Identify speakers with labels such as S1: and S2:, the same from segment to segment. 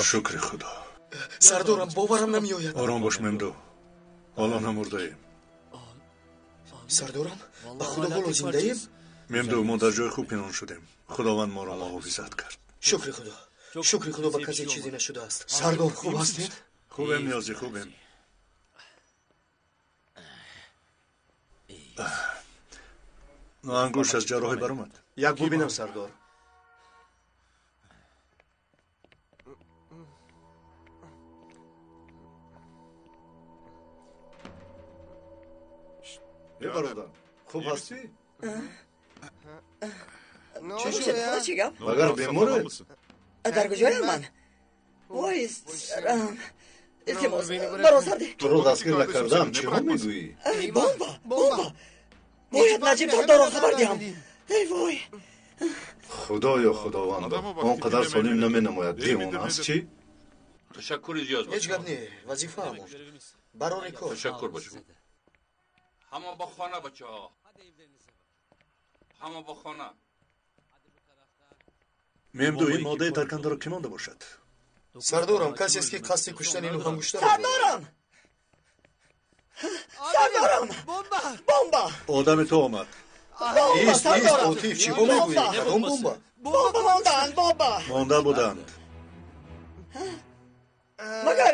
S1: Шукри Худо.
S2: Сардорам, боварам намеояд.
S1: Ором бош, Мемду. Ҳоло намурдаем.
S2: Сардорам, ба Худо ҳоло зиндаем?
S1: Мемду, мо дар ҷои хуб пинҳон шудем. Худованд моро муҳофизат кард.
S2: Шукри Худо. Шукри Худо, ба касе чизе нашудааст. Сардор, хуб ҳастед?
S1: Хубем, Ниёзӣ, хубем. Ангушт аз ҷарроҳӣ баромад.
S2: Як бубинам, сардор.
S1: Э, бародар, хуб ҳастӣ?
S3: Чӣ шуд? Чӣ гап?
S1: Магар беморед?
S3: Дар куҷоям ман? Вой, сарам. Илтимос, маро сар деҳ.
S1: Туро дастгир накардам, чиҳо мегӯӣ?
S3: Бомба, бомба. Бояд Наҷиб сардорро хабар диҳам. Эй вой.
S1: Худоё, Худовандо, он қадар солим наменамояд. Девона аст чӣ?
S4: Ташаккури зиёд.
S2: Ҳеҷ гап не, вазифаамон. Барори кор.
S4: Ташаккур ба шумо. Ҳама ба хона, бачаҳо. Ҳама ба хона.
S1: Мемду, ин моддаи таркандаро кӣ монда бошад?
S2: Сардорам, касест ки қасди куштани нӯҳангуштаро
S3: Сардорам! Сардорам! Бомба!
S1: Одами ту омад.
S3: Бомба,
S2: Ист, ист,
S3: сардорам!
S2: Отиф, чиҳо мегӯӣ? Кадом бомба?
S3: Бомба мондаанд, бомба!
S1: Монда буданд.
S3: Магар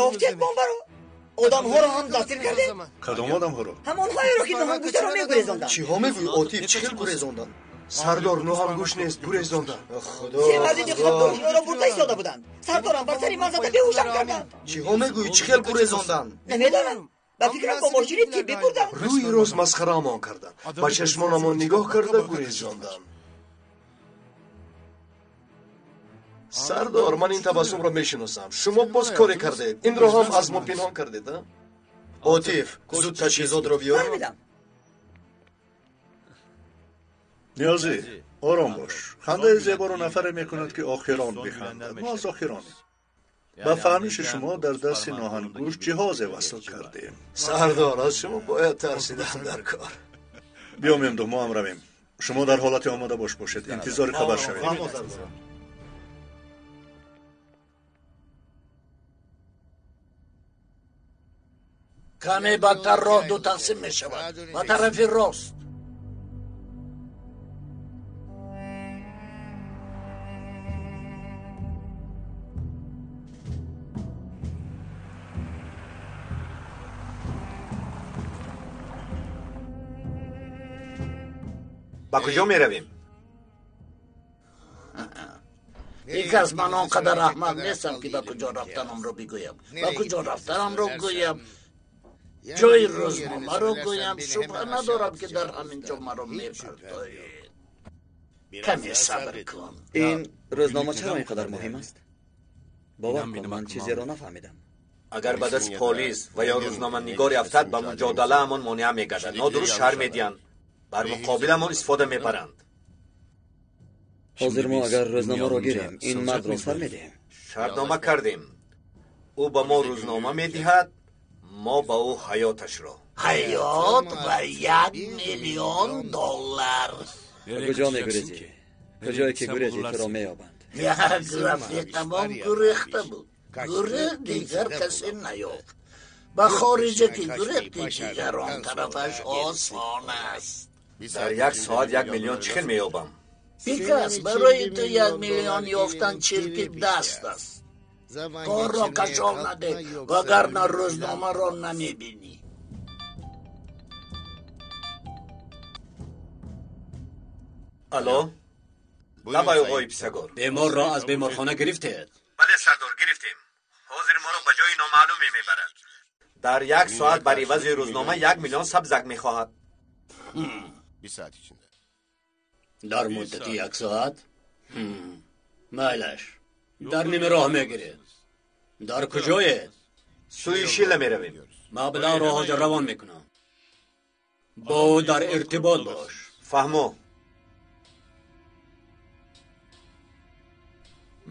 S3: ёфтед бомбаро? Одамҳоро ҳам дастгир кардед?
S1: Кадом одамҳоро?
S3: Ҳамонҳоеро ки нӯҳангуштаро мегурезонданд.
S2: Чиҳо мегӯӣ, Отиф? Чӣ хел гурезонданд?
S5: Сардор, нӯҳангушт нест, гурезонданд.
S2: Худо,
S3: Се марди ниқобдор онро бурда истода буданд. Сардорам, бар сари ман зада беҳушам карданд.
S2: Чиҳо мегӯӣ? Чӣ хел гурезонданд?
S3: Намедонам. Ба фикрам бо мошини тиббӣ бурданд.
S5: Рӯи рост масхараамон карданд. Ба чашмонамон нигоҳ карда гурезонданд. Сардор, ман ин табассумро мешиносам. Шумо боз коре кардед. Инро ҳам аз мо пинҳон кардед, а?
S2: Отиф, зуд таҷҳизотро биёр.
S3: Фаҳмидам.
S1: Ниёзӣ, ором бош. Хандаи зеборо нафаре мекунад, ки охирон бихандад. Мо аз охиронем. Ба фаҳмиши шумо дар дасти ноҳангушт ҷиҳозе васл кардем.
S5: Сардор, аз шумо бояд тарсидан дар кор.
S1: Биё, Мемду, мо ҳам равем. Шумо дар ҳолати омода бош бошед. Интизори хабар шавед.
S2: Фаҳмо, сардорам.
S6: Каме бадтар роҳ ду тақсим мешавад. Ба тарафи рост.
S7: Ба куҷо меравем?
S6: Икас, ман он қадар аҳмақ нестам, ки ба куҷо рафтанамро бигӯям. Ба куҷо рафтанамро гӯям, ҷои рӯзномаро гӯям, шубҳа надорам, ки дар ҳамин ҷо маро мепартоед. Каме сабр кун.
S3: Ин рӯзнома чаро ин қадар муҳим аст? Бовар кун, ман чизеро нафаҳмидам.
S7: Агар ба дасти полис ва ё рӯзноманигоре афтад, ба муҷодалаамон монеа мегардад. Нодуруст шарҳ медиҳанд, бар муқобиламон истифода мебаранд.
S3: Ҳозир мо агар рӯзномаро гирем, ин мардро сар медиҳем.
S7: Шартнома кардем. Ӯ ба мо рӯзнома медиҳад, мо ба ӯ ҳаёташро.
S6: Ҳаёт ва 1 миллион доллар.
S3: Ба куҷо мегурезӣ? Куҷое ки гурезӣ, туро меёбанд.
S6: Як рафиқамон гурехта буд. Гурехт, дигар касе наёфт. Ба хориҷа ки гурехти, дигар он тарафаш осон аст.
S7: Дар як соат 1 миллион чӣ хел меёбам?
S6: Бикас, барои ту 1 миллион ёфтан чирки даст аст. Корро кашол надеҳ, вагарна рӯзномаро намебинӣ.
S7: Алло, лабай, оғои Писагор.
S8: Беморро аз беморхона гирифтед?
S7: Бале, сардор, гирифтем. Ҳозир моро ба ҷои номаълуме мебарад. Дар як соат бар ивази рӯзнома 1 миллион сабзак мехоҳад.
S8: Дар муддати як соат? Майлаш, дар ними роҳ мегиред. Дар куҷоед?
S7: Сӯи Шила меравем.
S8: Маблағро ҳозир равон мекунам. Бо ӯ дар иртибот бош.
S7: Фаҳмо.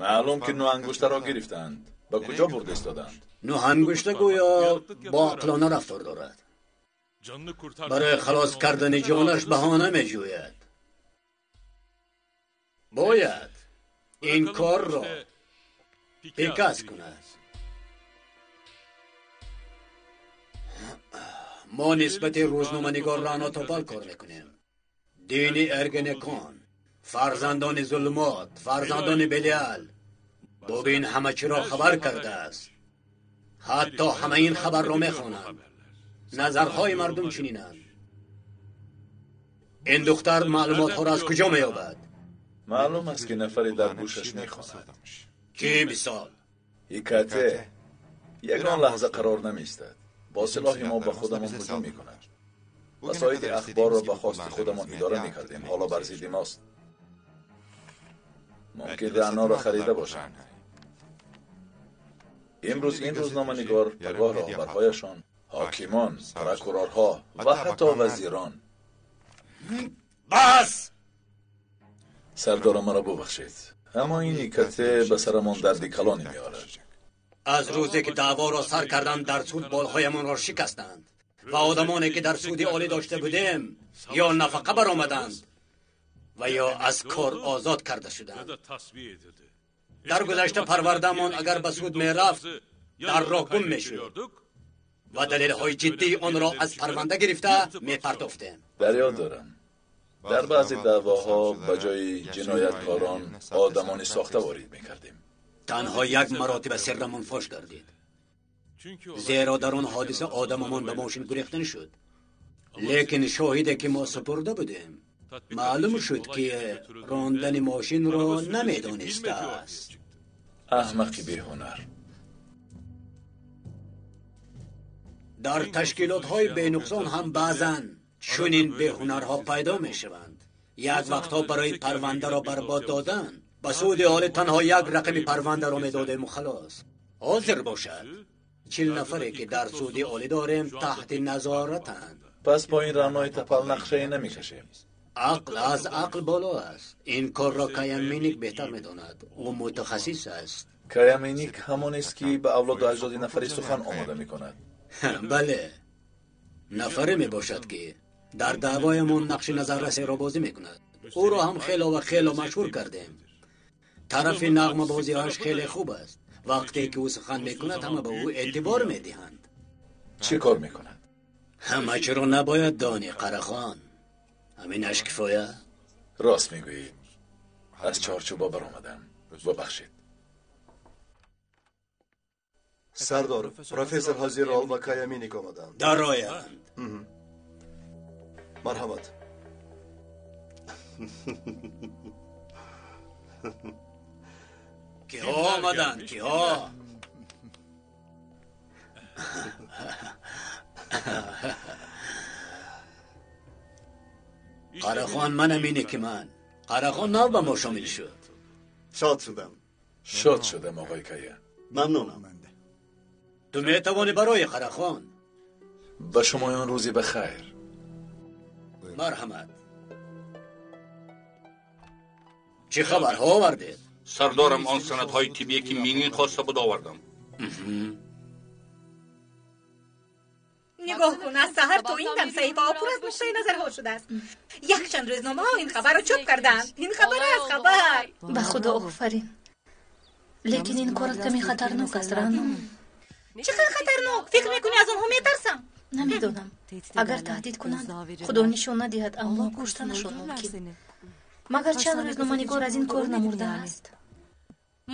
S9: Маълум, ки нӯҳангуштаро гирифтаанд. Ба куҷо бурда истоданд?
S8: Нӯҳангушта гӯё бо ақлона рафтор дорад. Барои халос кардани ҷонаш баҳона меҷӯяд. Бояд ин корро Бекас кунад. Мо нисбати рӯзноманигор Рано Топал кор мекунем. Дини Эргенекон, фарзандони зулмот, фарзандони Белиал бубин ҳама чиро хабар кардааст. Ҳатто ҳама ин хабарро мехонанд. Назарҳои мардум чунинанд. Ин духтар маълумотҳоро аз куҷо меёбад?
S9: Маълум аст, ки нафаре дар гӯшаш мехонад.
S8: Кӣ мисол?
S9: Икате ягон лаҳза қарор намеистад. Бо силоҳи мо ба худамон ҳуҷум мекунад. Васоити ахборро ба хости худамон идора мекардем, ҳоло бар зидди мост. Мумкин Раъноро харида бошанд. Имрӯз ин рӯзноманигор пагоҳ роҳбарҳояшон, ҳокимон, прокурорҳо ва ҳатто вазирон.
S8: Бас!
S9: Сардора, маро бубахшед, аммо ин икате ба сарамон дарди калоне меорад.
S8: Аз рӯзе ки даъворо сар карданд, дар суд болҳоямонро шикастанд ва одамоне ки дар суди олӣ дошта будем ё нафақа баромаданд ва ё аз кор озод карда шуданд. Дар гузашта парвардаамон агар ба суд мерафт, дар роҳ гум мешуд ва далелҳои ҷиддии онро аз парванда гирифта мепартофтем.
S9: Дар ёд дорам, дар баъзе даъвоҳо ба ҷои ҷинояткорон одамони сохта ворид мекардем.
S8: Танҳо як маротиба сиррамон фош гардид, зеро дар он ҳодиса одамамон ба мошин гурехта шуд. Лекин шоҳиде ки мо супурда будем, маълум шуд, ки рондани мошинро намедонистааст.
S9: Аҳмақи беҳунар.
S8: Дар ташкилотҳои бенуқсон ҳам баъзан чунин беҳунарҳо пайдо мешаванд. Як вақтҳо барои парвандаро барбод додан ба суди олӣ танҳо як рақами парвандаро медодему халос. Ҳозир бошад, 40 нафаре ки дар суди олӣ дорем таҳти назоратанд.
S9: Пас бо ин Раънои Тапал нақшае намекашем.
S8: Ақл аз ақл боло аст. Ин корро Каяминик беҳтар медонад. Ӯ мутахассис аст.
S9: Каяминик ҳамонест, ки ба авлоду аҷдоди нафаре сухан омода мекунад.
S8: Бале, нафаре мебошад, ки дар даъвоямон нақши назаррасеро бозӣ мекунад. Ӯро ҳам хело ва хело машҳур кардем. Тарафи нағмабозиҳояш хеле хуб аст. Вақте ки ӯ сухан мекунад, ҳама ба ӯ эътибор медиҳанд.
S9: Чӣ кор мекунад?
S8: Ҳама чиро набояд донӣ, Қарахон. Ҳаминаш кифоя?
S9: Рост мегӯӣ. Аз чорчӯба баромадам. Бубахшед.
S5: Сардор, профессор Ҳазирол ва Каяминик омаданд.
S8: Дароянд.
S5: Марҳамат.
S8: Киҳо омаданд? Киҳо? Қарахон, манам ине ки ман. Қарахон нав ба мо шомил шуд.
S1: Шод шудам.
S9: Шод шудам, оғои Кая.
S1: Мамнунам.
S8: Ту метавонӣ барои Қарахон.
S9: Ба шумоён рӯзи бахайр.
S8: Марҳамат. Чӣ хабарҳо овардед?
S4: Сардорам, он санадҳои тиббие ки Минин хоста буд овардам.
S10: Нигоҳ кун, аз саҳар то ин дам саҳифаҳо пур аз нуқтаи назарҳо шудааст. Якчанд рӯзномаҳо ин хабарро чоп кардаанд. Ин хабар аст, хабар.
S11: Ба худо офарин. Лекин ин кор каме хатарнок аст, Рано.
S10: Чӣ қадар хатарнок? Фикр мекунӣ аз онҳо метарсам?
S11: Намедонам. Агар таҳдид кунанд, худо нишон надиҳад, аммо куштанашон мумкин. Магар чанд рӯзноманигор аз ин кор намурдааст?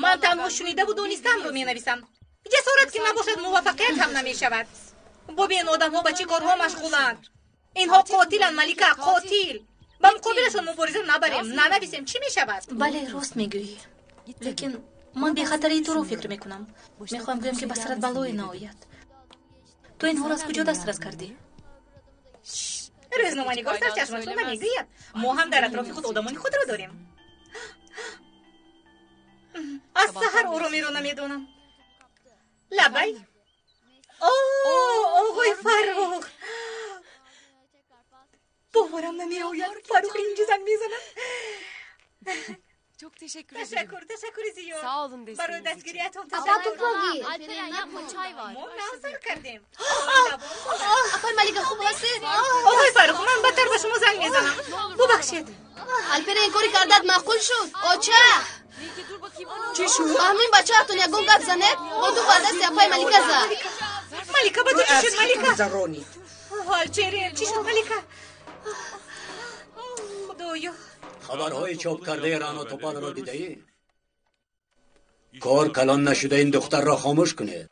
S10: Ман танҳо шунидаву донистаамро менависам. Ҷасорат ки набошад, муваффақият ҳам намешавад. Бубин, одамҳо ба чӣ корҳо машғуланд. Инҳо қотиланд, Малика, қотил. Ба муқобилашон мубориза набарем, нанависем, чӣ мешавад?
S11: Бале, рост мегӯӣ. Лекин ман бехатарии туро фикр мекунам. Мехоҳам гӯям, ки ба сарат балое наояд. Ту инҳоро аз куҷо дастрас кардӣ?
S10: Рӯзноманигор сарчашмашон намегӯяд. Мо ҳам дар атрофи худ одамони худро дорем. Аз саҳар оромиро намедонам. Лабай. О, оғои Фаррух! Боварам намеояд. Фаррух инҷо занг мезанад.
S12: Çok teşekkür ederim.
S10: Ташаккур, ташаккури зиёд.
S12: Sağ olun desteğiniz
S10: Барои
S12: için.
S10: дастгириятон
S13: Апа
S10: ташаккур.
S13: Тупоги.
S12: Alperen yapma çay var.
S10: Мо навсар кардем.
S13: Апай Малика хуб ҳастед?
S10: Оғои Фаррух, ман бадтар ба шумо занг мезанам. Бубахшед.
S13: Алперен кори кардат маъқул шуд. Оча! Чӣ шуд? Ба ҳамин бачаатон ягон гап занед, бо ду ба дасти апаи Малика зад.
S10: Малика, ба ту чӣ шуд, Малика?
S3: Гузаронид.
S10: Алчерин, чӣ шуд, Малика? Худоё.
S8: Хабарҳои чоп кардаи Рано Топалро дидаӣ? Кор калон нашуда ин духтарро хомӯш кунед.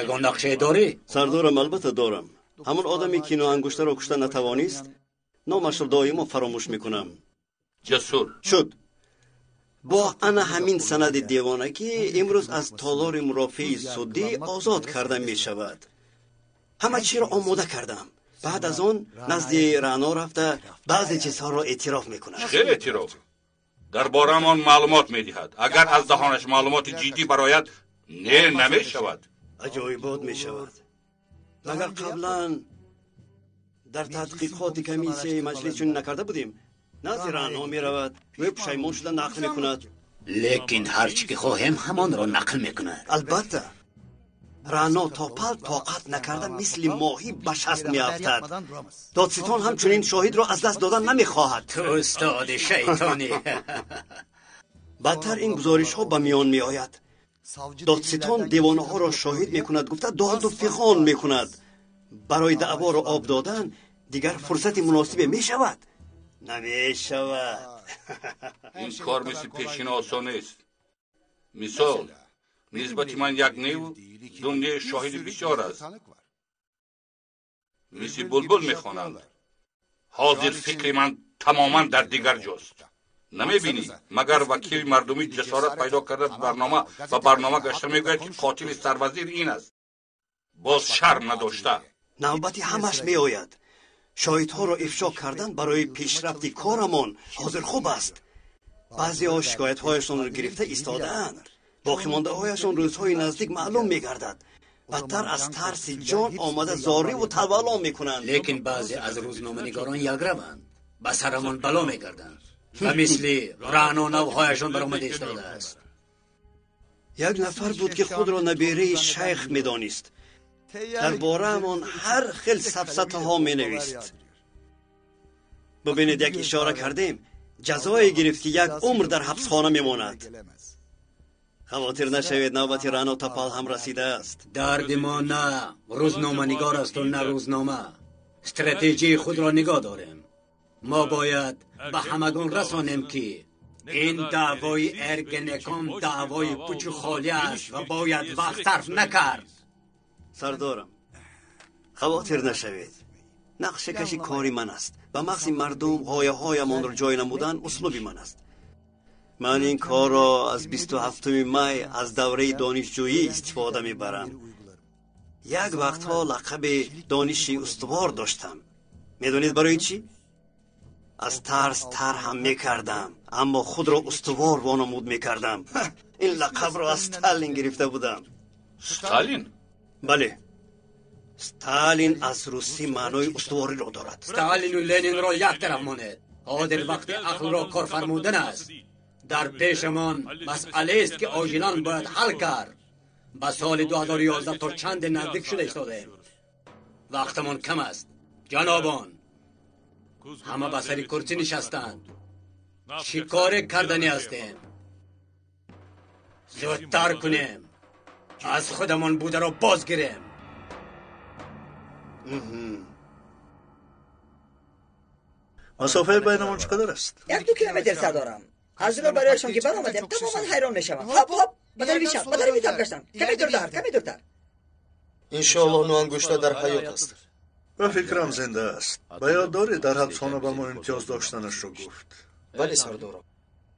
S8: Ягон нақшае дорӣ?
S12: Сардорам, албатта дорам. Ҳамон одаме ки ноангуштаро кушта натавонист, номашро доимо фаромӯш мекунам.
S4: Ҷасур.
S12: Шуд. Бо ана ҳамин санади девонагӣ имрӯз аз толори мурофиаи судӣ озод карда мешавад. Ҳама чиро омода кардам. Баъд аз он назди Рано рафта баъзе чизҳоро эътироф мекунад.
S4: Чӣ эътироф? Дар бораамон маълумот медиҳад. Агар аз даҳонаш маълумоти ҷиддӣ барояд, не, намешавад.
S12: Аҷоибот мешавад. Магар қаблан дар тадқиқоти комиссияи маҷлис чунин накарда будем? Назди Рано меравад, ӯ пушаймон шуда нақл мекунад.
S8: Лекин ҳар чӣ ки хоҳем, ҳамонро нақл мекунад.
S12: Албатта. Рано Топал тоқат накарда мисли моҳӣ ба шаст меафтад. Додситон ҳам чунин шоҳидро аз даст додан намехоҳад.
S8: Ту устоди шайтонӣ.
S12: Бадтар ин гузоришҳо ба миён меояд. Додситон девонаҳоро шоҳид мекунад, гуфта доду фиғон мекунад. Барои даъворо об додан дигар фурсати муносибе мешавад? Намешавад.
S4: Ин кор мисли пешина осон нест. Мисол, нисбати ман як неву ду не шоҳиди бисёр аст. Мисли булбул мехонанд. Ҳозир фикри ман тамоман дар дигар ҷост. Намебинӣ, магар вакили мардумӣ ҷасорат пайдо карда барнома ба барнома гашта мегӯяд, ки қотили сарвазир ин аст. Боз шарм надошта.
S12: Навбати ҳамаш меояд. Шоҳидҳоро ифшо кардан барои пешрафти корамон ҳозир хуб аст. Баъзеҳо шикоятҳояшонро гирифта истодаанд. Боқимондаҳояшон рӯзҳои наздик маълум мегардад. Бадтар аз тарси ҷон омада зориву тавалло мекунанд.
S8: Лекин баъзе аз рӯзноманигорон якраванд, ба сарамон бало мегарданд ва мисли Рано навҳояшон баромада истодааст.
S12: Як нафар буд, ки худро набераи шайх медонист. Дар бораамон ҳар хел сафсатаҳо менавист. Бубинед, як ишора кардем, ҷазое гирифт, ки як умр дар ҳабсхона мемонад. Хавотир нашавед, навбати Рано Топал ҳам расидааст.
S8: Дарди мо на рӯзноманигор асту на рӯзнома. Стратегияи худро нигоҳ дорем. Мо бояд ба ҳамагон расонем, ки ин даъвои Эргенекон даъвои пучу холӣ аст ва бояд вақт сарф накард.
S12: Сардорам, хавотир нашавед. Нақшакаши кори ман аст. Ба мағзи мардум ғояҳоямонро ҷой намудан услуби ман аст. Ман ин корро аз 27 май аз давраи донишҷӯӣ истифода мебарам. Як вақтҳо лақаби дониши устувор доштам. Медонед барои чӣ? Аз тарс тарҳам мекардам, аммо худро устувор вонамуд мекардам. Ин лақабро аз Сталин гирифта будам.
S4: Сталин?
S12: Бале. Сталин аз русӣ маънои устувориро дорад.
S8: Сталину Ленинро як тараф монед. Ҳозир вақти ақлро кор фармудан аст. Дар пешамон масъалаест, ки оҷилан бояд ҳал кард. Ба соли 2011 то чанде наздик шуда истодаем. Вақтамон кам аст. Ҷанобон, ҳама ба сари курсӣ нишастанд. Чӣ коре кардани ҳастем? Зудтар кунем. Аз худамон бударо боз гирем.
S1: Масофаи байнамон чӣ қадар аст?
S3: 1-2 километр, сардорам. Аз роҳ барояшон ки баромадем, тамоман ҳайрон мешавам. Ҳоп, ҳоп, ба тарафи чап, ба тарафи тап гаштам. Каме дуртар, каме дуртар.
S5: Иншоаллоҳ ноангушта дар ҳаёт аст.
S1: Ба фикрам зинда аст. Ба ёд дорӣ, дар ҳабсхона ба мо имтиёз доштанашро гуфт?
S2: Бале, сардорам.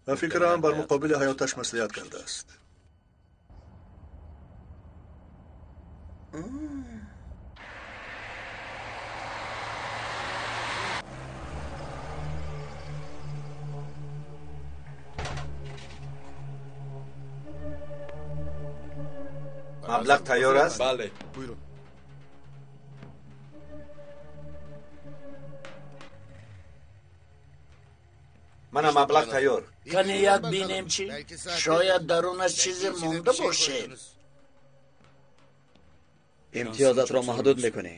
S1: Ба фикрам бар муқобили ҳаёташ маслиҳат кардааст.
S7: Маблағ тайёр аст?
S4: Бале.
S7: Мана маблағ тайёр.
S6: Кани як бинем чӣ? Шояд дарунаш чизе монда бошед.
S14: Имтиёзатро маҳдуд мекунӣ.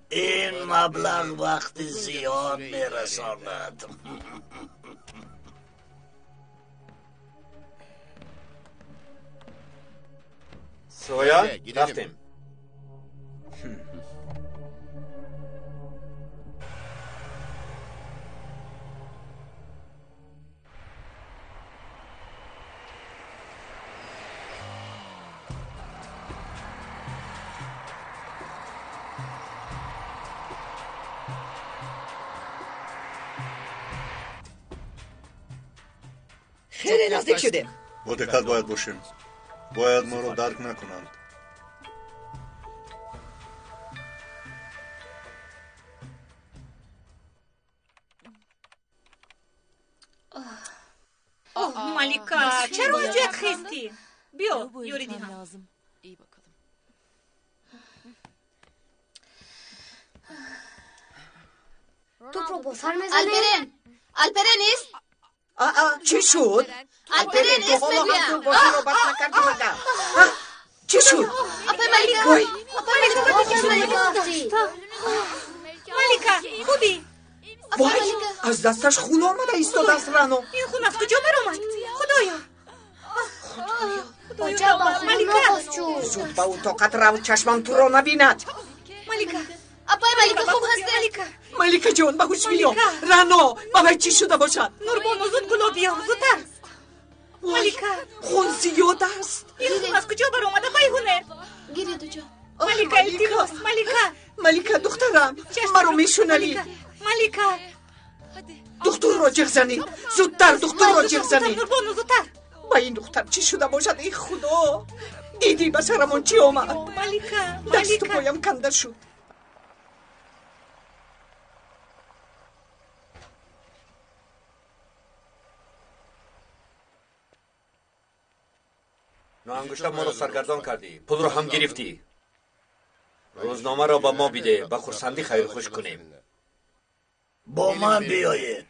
S6: Ин маблағ вақти зиёд мерасонад.
S7: Соя, рафтем.
S3: Хеле наздик шудем.
S1: Бо диққат бояд бошем. Бояд моро дарк накунанд.
S10: Оҳ, Малика, чаро аз ҷоят хестӣ? Биё, ёрӣ диҳам.
S15: Тӯпро бо сар мезанем?
S13: Алперен! Алперен ист!
S16: Чӣ шуд?
S13: Алперен ист мегӯям!
S16: Ту бозиро бас накардӣ магар? Чӣ шуд?
S13: Апай Малика! Апай Малика!
S10: Малика, хубӣ?
S16: Вой, аз дасташ хун омада истодааст, Рано.
S10: Ин хун аз куҷо баромад? Худоё!
S15: Оҷа ба хун нохост шуд.
S16: Зуд ба утоқат рав, чашмам туро набинад.
S10: Малика!
S13: Апай Малика, хуб ҳастед?
S16: Малика ҷон, ба ҳуш биё. Рано, ба вай чӣ шуда бошад?
S10: Нурбону, зуд гулоб биёр, зудтар. Малика!
S16: Хун зиёд аст.
S10: Ин хун аз куҷо баромада, байҳуне?
S13: Гиред, оҷа.
S10: Малика, илтимос, Малика!
S16: Малика, духтарам, маро мешунавӣ?
S10: Малика!
S16: Духтурро ҷиғ занед, зудтар духтурро ҷиғ занед.
S10: Нурбону, зудтар.
S16: Ба ин духтар чӣ шуда бошад, эй худо? Дидӣ ба сарамон чӣ омад?
S10: Малика,
S16: дасту поям канда шуд.
S7: Ноангушта моро саргардон кардӣ, пулро ҳам гирифтӣ. Рӯзномаро ба мо бидеҳ, ба хурсандӣ хайрхуш кунем.
S6: Бо ман биёед.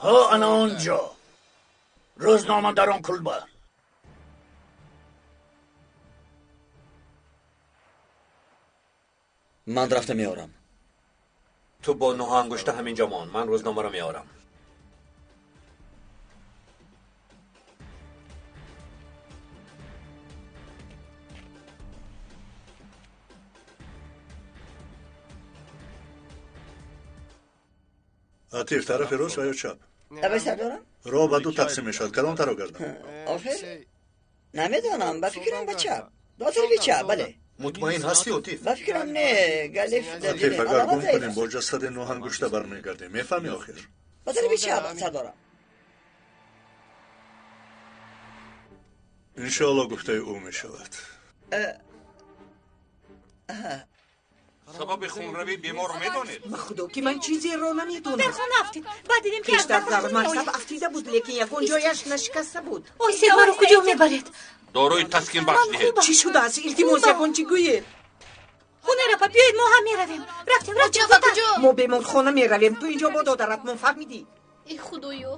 S6: Ҳо, ана он ҷо. Рӯзнома дар он кулба.
S14: Ман рафта меорам.
S7: Ту бо нӯҳангушта ҳамин ҷо мон, ман рӯзномаро меорам.
S1: Атиф, тарафи рост ва ё чап?
S3: Давай, сардорам.
S1: Роҳ ба ду тақсим мешавад, кадом таро гардам?
S3: Охир, намедонам, ба фикрам ба чап. Ба тарафи чап, бале.
S5: Мутмаин ҳастӣ, Отиф?
S3: Ба фикрам не, галиф.
S1: Атиф, агар гум кунем, бо ҷасади нӯҳангушта бармегардем. Мефаҳмӣ охир?
S3: Ба тарафи чап, сардорам.
S1: Иншоалло гуфтаи ӯ мешавад.
S4: Сабаби хунравии беморро медонед?
S16: Ба худо ки ман чизеро намедонам.
S10: Дар хона афтид. Баъд дидем ки аз
S16: Пештар
S10: дасташ
S16: дар
S10: хун
S16: мактаб
S10: меояд.
S16: афтида буд, лекин ягон ҷояш нашикаста буд.
S10: Ой, сер, маро куҷо мебаред?
S4: Дорои таскинбахш диҳед.
S16: Чӣ шудааст? Илтимос, ягон чӣ гӯед.
S10: Ҳунерапа, биёед, мо ҳам меравем. Рафтем, рафтем, зудтар.
S16: Мо беморхона меравем. Ту инҷо бо додарат мон, фаҳмидӣ?
S13: Эй худоё!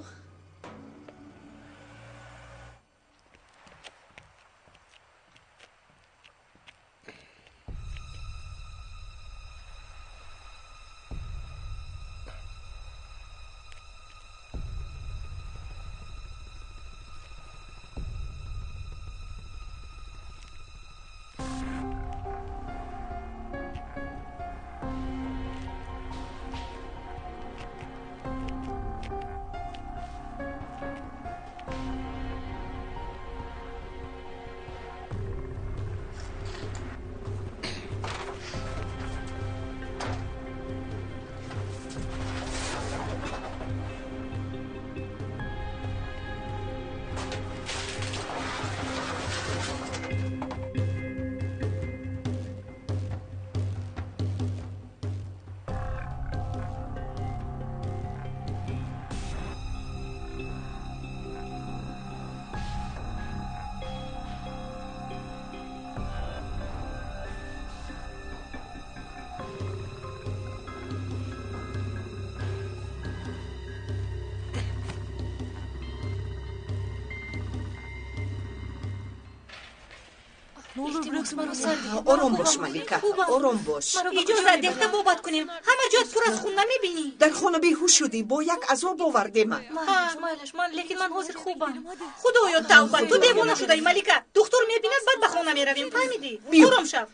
S11: Илтимос, маро сар диҳед.
S16: Ором бош, Малика, ором бош.
S10: Иҷозат деҳ табобат кунем. Ҳама ҷоят пур аз хун, намебинӣ?
S16: Дар хона беҳуш шудӣ, бо як азоб овардема.
S10: Майлаш, майлаш, ман, лекин ман ҳозир хубам. Худоё, тавба, ту девона шудаӣ, Малика. Духтур мебинад, баъд ба хона меравем, фаҳмидӣ? Ором шав.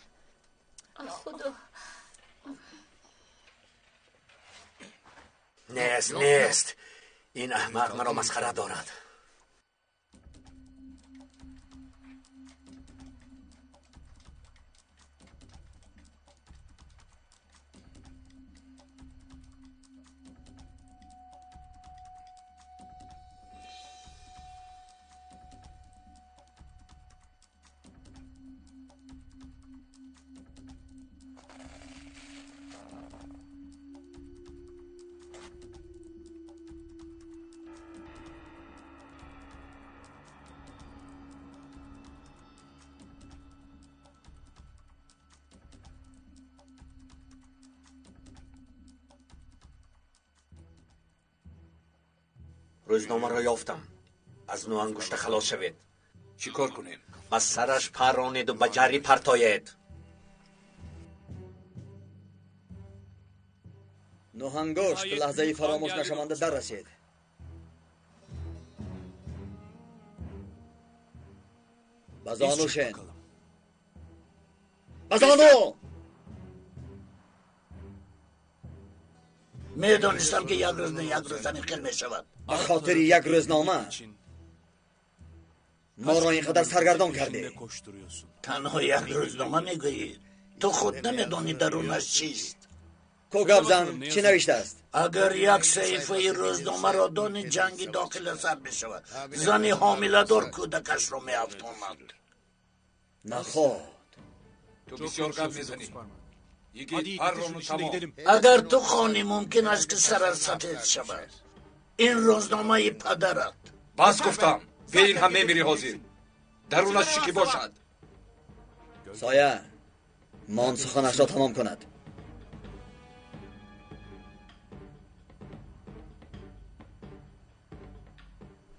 S10: Худо.
S7: Нест, нест. Ин аҳмақ маро масхара дорад. Рӯзномаро ёфтам. Аз нӯангушта халос шавед.
S4: Чӣ кор кунем?
S7: Ба сараш парронеду ба ҷарӣ партоед.
S14: Нӯҳангушт лаҳзаи фаромӯш нашаванда дар расид. Ба зону шен. Ба зону!
S6: Медонистам, ки як рӯз не як рӯз ҳамин хел мешавад.
S14: Ба хотири як рӯзнома моро ин қадар саргардон кардӣ.
S6: Танҳо як рӯзнома мегӯӣ? Ту худ намедонӣ дарунаш чист.
S14: Ко гап зан, чӣ навиштааст?
S6: Агар як саҳифаи рӯзномаро донӣ, ҷанги дохила сар мешавад. Зани ҳомиладор кӯдакашро меафтонад.
S14: Наход.
S4: Ту бисёр гап мезанӣ.
S6: Агар ту хонӣ, мумкин аст, ки сарат сафед шавад. Ин рӯзномаи падарат.
S4: Бас гуфтам, бе ин ҳам мемирӣ ҳозир. Дарунаш чӣ ки бошад?
S14: Соя, мон суханашро тамом кунад.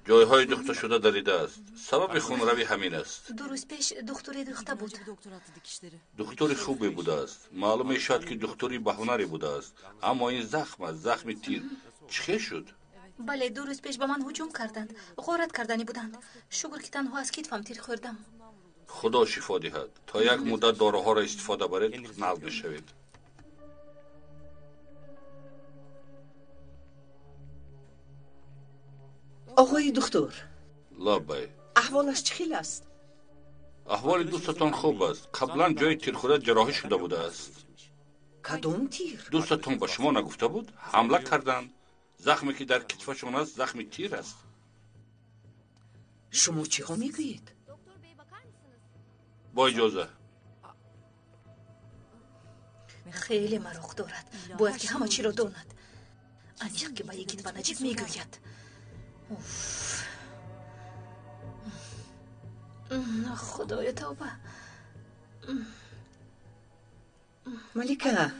S4: Ҷойҳои духташуда даридааст. Сабаби хунравӣ ҳамин аст.
S11: Ду рӯз пеш духтуре духта буд.
S4: Духтури хубе будааст. Маълум мешавад, ки духтури баҳунаре будааст. Аммо ин захм аст, захми тир. Чӣ хел шуд?
S11: Бале, ду рӯз пеш ба ман ҳуҷум карданд, ғорат карданӣ буданд. Шукр, ки танҳо аз китфам тир хӯрдам.
S4: Худо шифо диҳад. То як муддат доруҳоро истифода баред, нағз мешавед.
S16: Оғои духтур.
S4: Лаббай.
S16: Аҳволаш чӣ хел аст?
S4: Аҳволи дӯстатон хуб аст. Қаблан ҷои тирхӯрда ҷарроҳӣ шуда будааст.
S16: Кадом тир?
S4: Дӯстатон ба шумо нагуфта буд? Ҳамла карданд. Захме ки дар китфашон аст, захми тир аст.
S16: Шумо чиҳо мегӯед?
S4: Бо иҷоза.
S11: Хеле мароқ дорад. Бояд ки ҳама чиро донад. Аниқ ки ба Йигит ва Наҷиб мегӯяд. Уф. Худоё, тавба.
S16: Малика,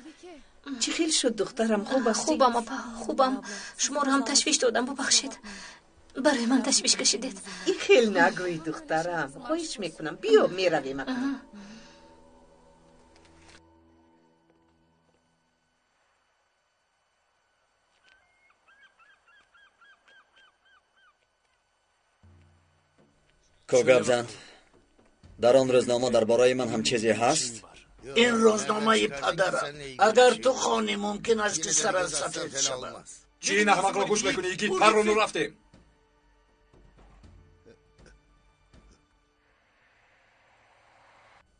S16: чӣ хел шуд духтарам? Хуб астӣ?
S11: Хубам, апа, хубам. Шуморо ҳам ташвиш додам, бубахшед. Барои ман ташвиш кашидед.
S16: Ин хел нагӯй, духтарам. Хоҳиш мекунам, биё, меравем акнун.
S14: Ко гап зан, дар он рӯзнома дар бораи ман ҳам чизе ҳаст?
S6: Ин рӯзномаи падарат. Агар ту хонӣ, мумкин аст, ки сарат сафед шавад.
S4: Чӣ ин аҳмақро гӯш мекунӣ, Йигит? Паррону рафтем.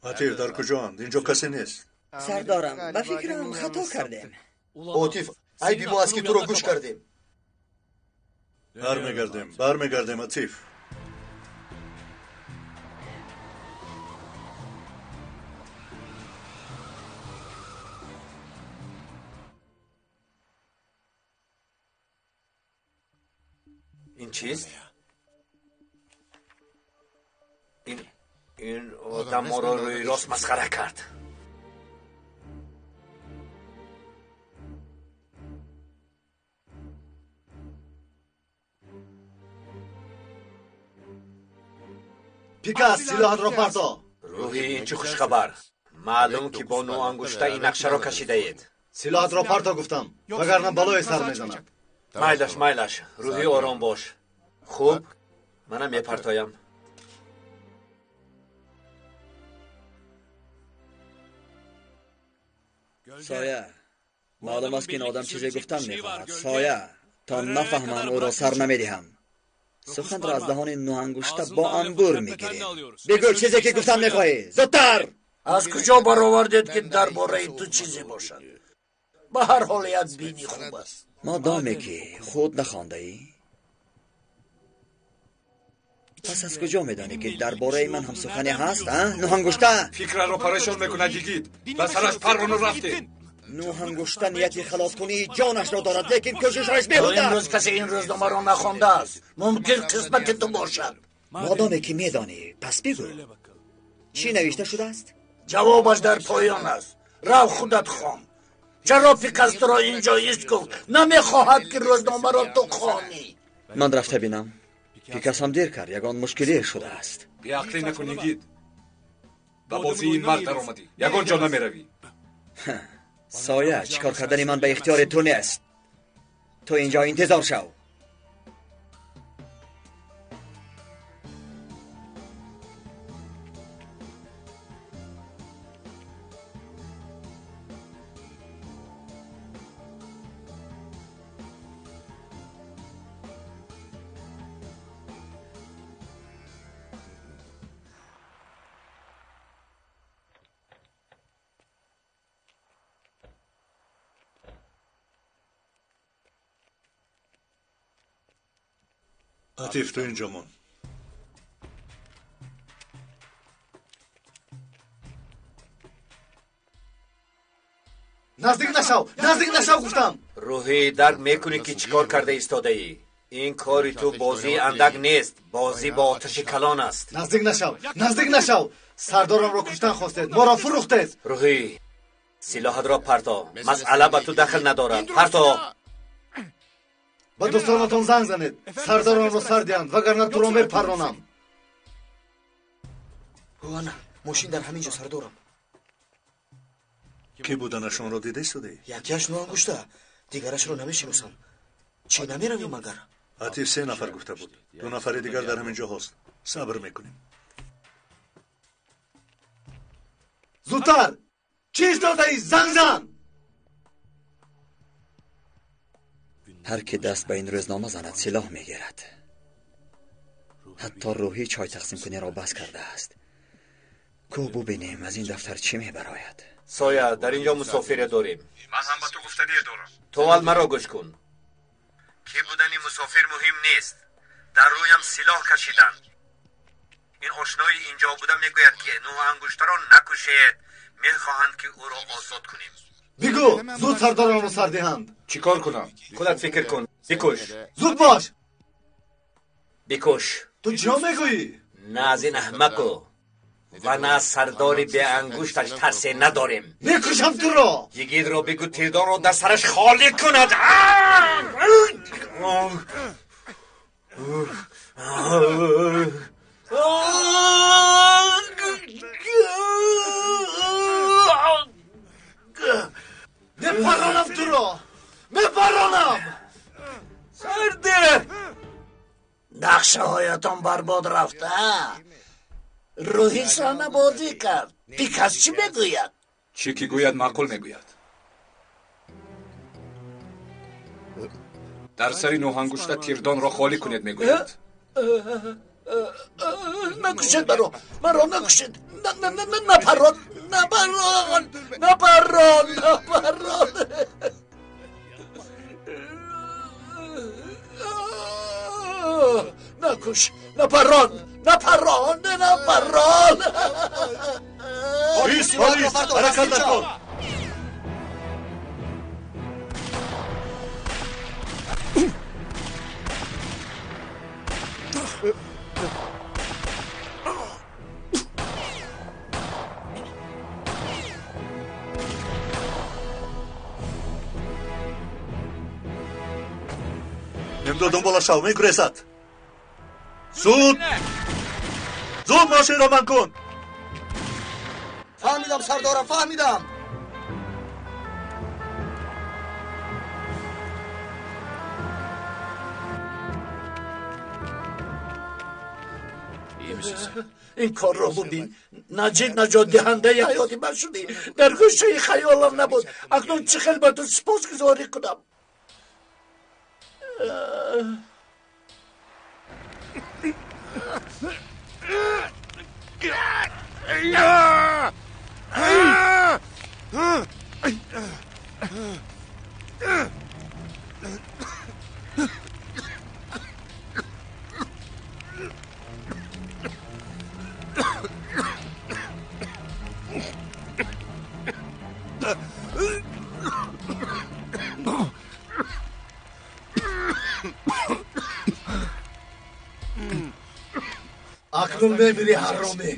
S1: Атиф, дар куҷоанд? Инҷо касе нест.
S3: Сардорам, ба фикрам хато кардем.
S5: Отиф, айби мо аст, ки туро гӯш кардем.
S1: Бармегардем, бармегардем, Атиф.
S7: Ин чист? Ин одам моро рӯи рост масхара кард.
S5: Пикас, силоҳатро парто.
S7: Рӯҳӣ, ин чӣ хушхабар? Маълум ки бо нӯангушта ин нақшаро кашидаед.
S17: Силоҳатро парто гуфтам, вагарна балое сар мезанад.
S7: Майлаш, майлаш, рӯҳӣ, ором бош. Хуб, манам мепартоям.
S14: Соя, маълум аст, ки ин одам чизе гуфтан мехоҳад. Соя, то нафаҳмам, ӯро сар намедиҳам. Суханро аз даҳони нӯангушта бо анбур мегирем. Бигӯ чизе ки гуфтан мехоҳӣ, зудтар!
S6: Аз куҷо баровардед, ки дар бораи ту чизе бошад? Ба ҳар ҳол як бини хуб аст.
S14: Модоме ки худ нахондаӣ, пас аз куҷо медонӣ, ки дар бораи ман ҳам сухане ҳаст, а, нӯҳангушта?
S4: Фикраро парешон мекунад, йигит. Ба сараш паррону рафтем.
S14: Нӯҳангушта нияти халоскунии ҷонашро дорад, лекин кӯшишҳояш беҳуда.
S6: То имрӯз касе ин рӯзномаро нахондааст. Мумкин қисмати ту бошад.
S14: Модоме ки медонӣ, пас бигӯ, чӣ навишта шудааст?
S6: Ҷавобаш дар поён аст. Рав, худат хон. Чаро Пикас туро инҷо ист гуфт? Намехоҳад, ки рӯзномаро ту хонӣ.
S14: Ман рафта бинам. Пикас ҳам дер кард, ягон мушкилие шудааст.
S4: Беақлӣ накун, йигит. Ба бозии ин мард даромадӣ, ягон ҷо намеравӣ.
S14: Соя, чӣ кор кардани ман ба ихтиёри ту нест. Ту инҷо интизор шав.
S1: Атиф, ту инҷо мон.
S17: Наздик нашав, наздик нашав гуфтам.
S7: Рӯҳӣ, дарк мекунӣ, ки чӣ кор карда истодаӣ? Ин кори ту бозии андак нест, бозӣ бо оташи калон аст.
S17: Наздик нашав, наздик нашав. Сардорамро куштан хостед, моро фурӯхтед.
S7: Рӯҳӣ, силоҳатро парто. Масъала ба ту дахл надорад. Парто.
S17: Ба дӯстонатон занг занед, сардорамро сар диҳанд, вагарна туро мепарронам.
S2: Ана мошин дар ҳамин ҷо, сардорам.
S1: Кӣ буданашонро дида истодаӣ?
S2: Якеаш нӯангушта, дигарашро намешиносам. Чӣ, намеравӣ магар?
S1: Атиф се нафар гуфта буд, ду нафари дигар дар ҳамин ҷо ҳаст. Сабр мекунем.
S17: Зудтар, чӣ истодаӣ? Занг зан.
S14: Ҳар ки даст ба ин рӯзнома занад, силоҳ мегирад. Ҳатто рӯҳӣ чой тақсимкуниро бас кардааст. Ку бубинем, аз ин дафтар чӣ мебарояд.
S7: Соя, дар инҷо мусофире дорем.
S4: Ман ҳам ба ту гуфтание дорам.
S7: Ту аввал маро гӯш кун. Ки будани мусофир муҳим нест. Дар рӯям силоҳ кашиданд. Ин ошнои инҷо буда мегӯяд, ки нӯҳангуштаро накушед. Мехоҳанд, ки ӯро озод кунем.
S17: Бигӯ, зуд сардорамро сар диҳанд.
S4: Чӣ кор кунам?
S7: Худат фикр кун. Бикуш.
S17: Зуд бош.
S7: Бикуш.
S17: Ту чиё мегӯӣ?
S7: На аз ин аҳмақу ва на аз сардори беангушташ тарсе надорем.
S17: Мекушам туро.
S7: Йигитро бигӯ, тирдонро дар сараш холӣ кунад.
S17: Мепаронам туро, мепаронам.
S7: Сарде.
S6: Нақшаҳоятон барбод рафта. Рӯҳӣ саҳнабозӣ кард. Пикас чӣ мегӯяд?
S4: Чӣ ки гӯяд, маъқул мегӯяд. Дар сари нӯҳангушта тирдонро холӣ кунед, мегӯяд.
S6: Накушед маро, маро накушед. Напарон, напарон, напарон, напарон. Накуш, напарон, напарон, напарон.
S1: Полис, полис, ҳаракат накун. Немдо дунбола шав, мегурезад. Зуд, зуд мошинро ман кун.
S2: Фаҳмидам, сардорам, фаҳмидам.
S6: Ин корро бубин. Наҷиб наҷотдиҳандаи ҳаёти ман шудӣ. Дар гӯшаи хаёлам набуд. Акнун чӣ хел ба ту сипосгузорӣ кунам?
S17: Акнун мемирӣ, ҳаромӣ.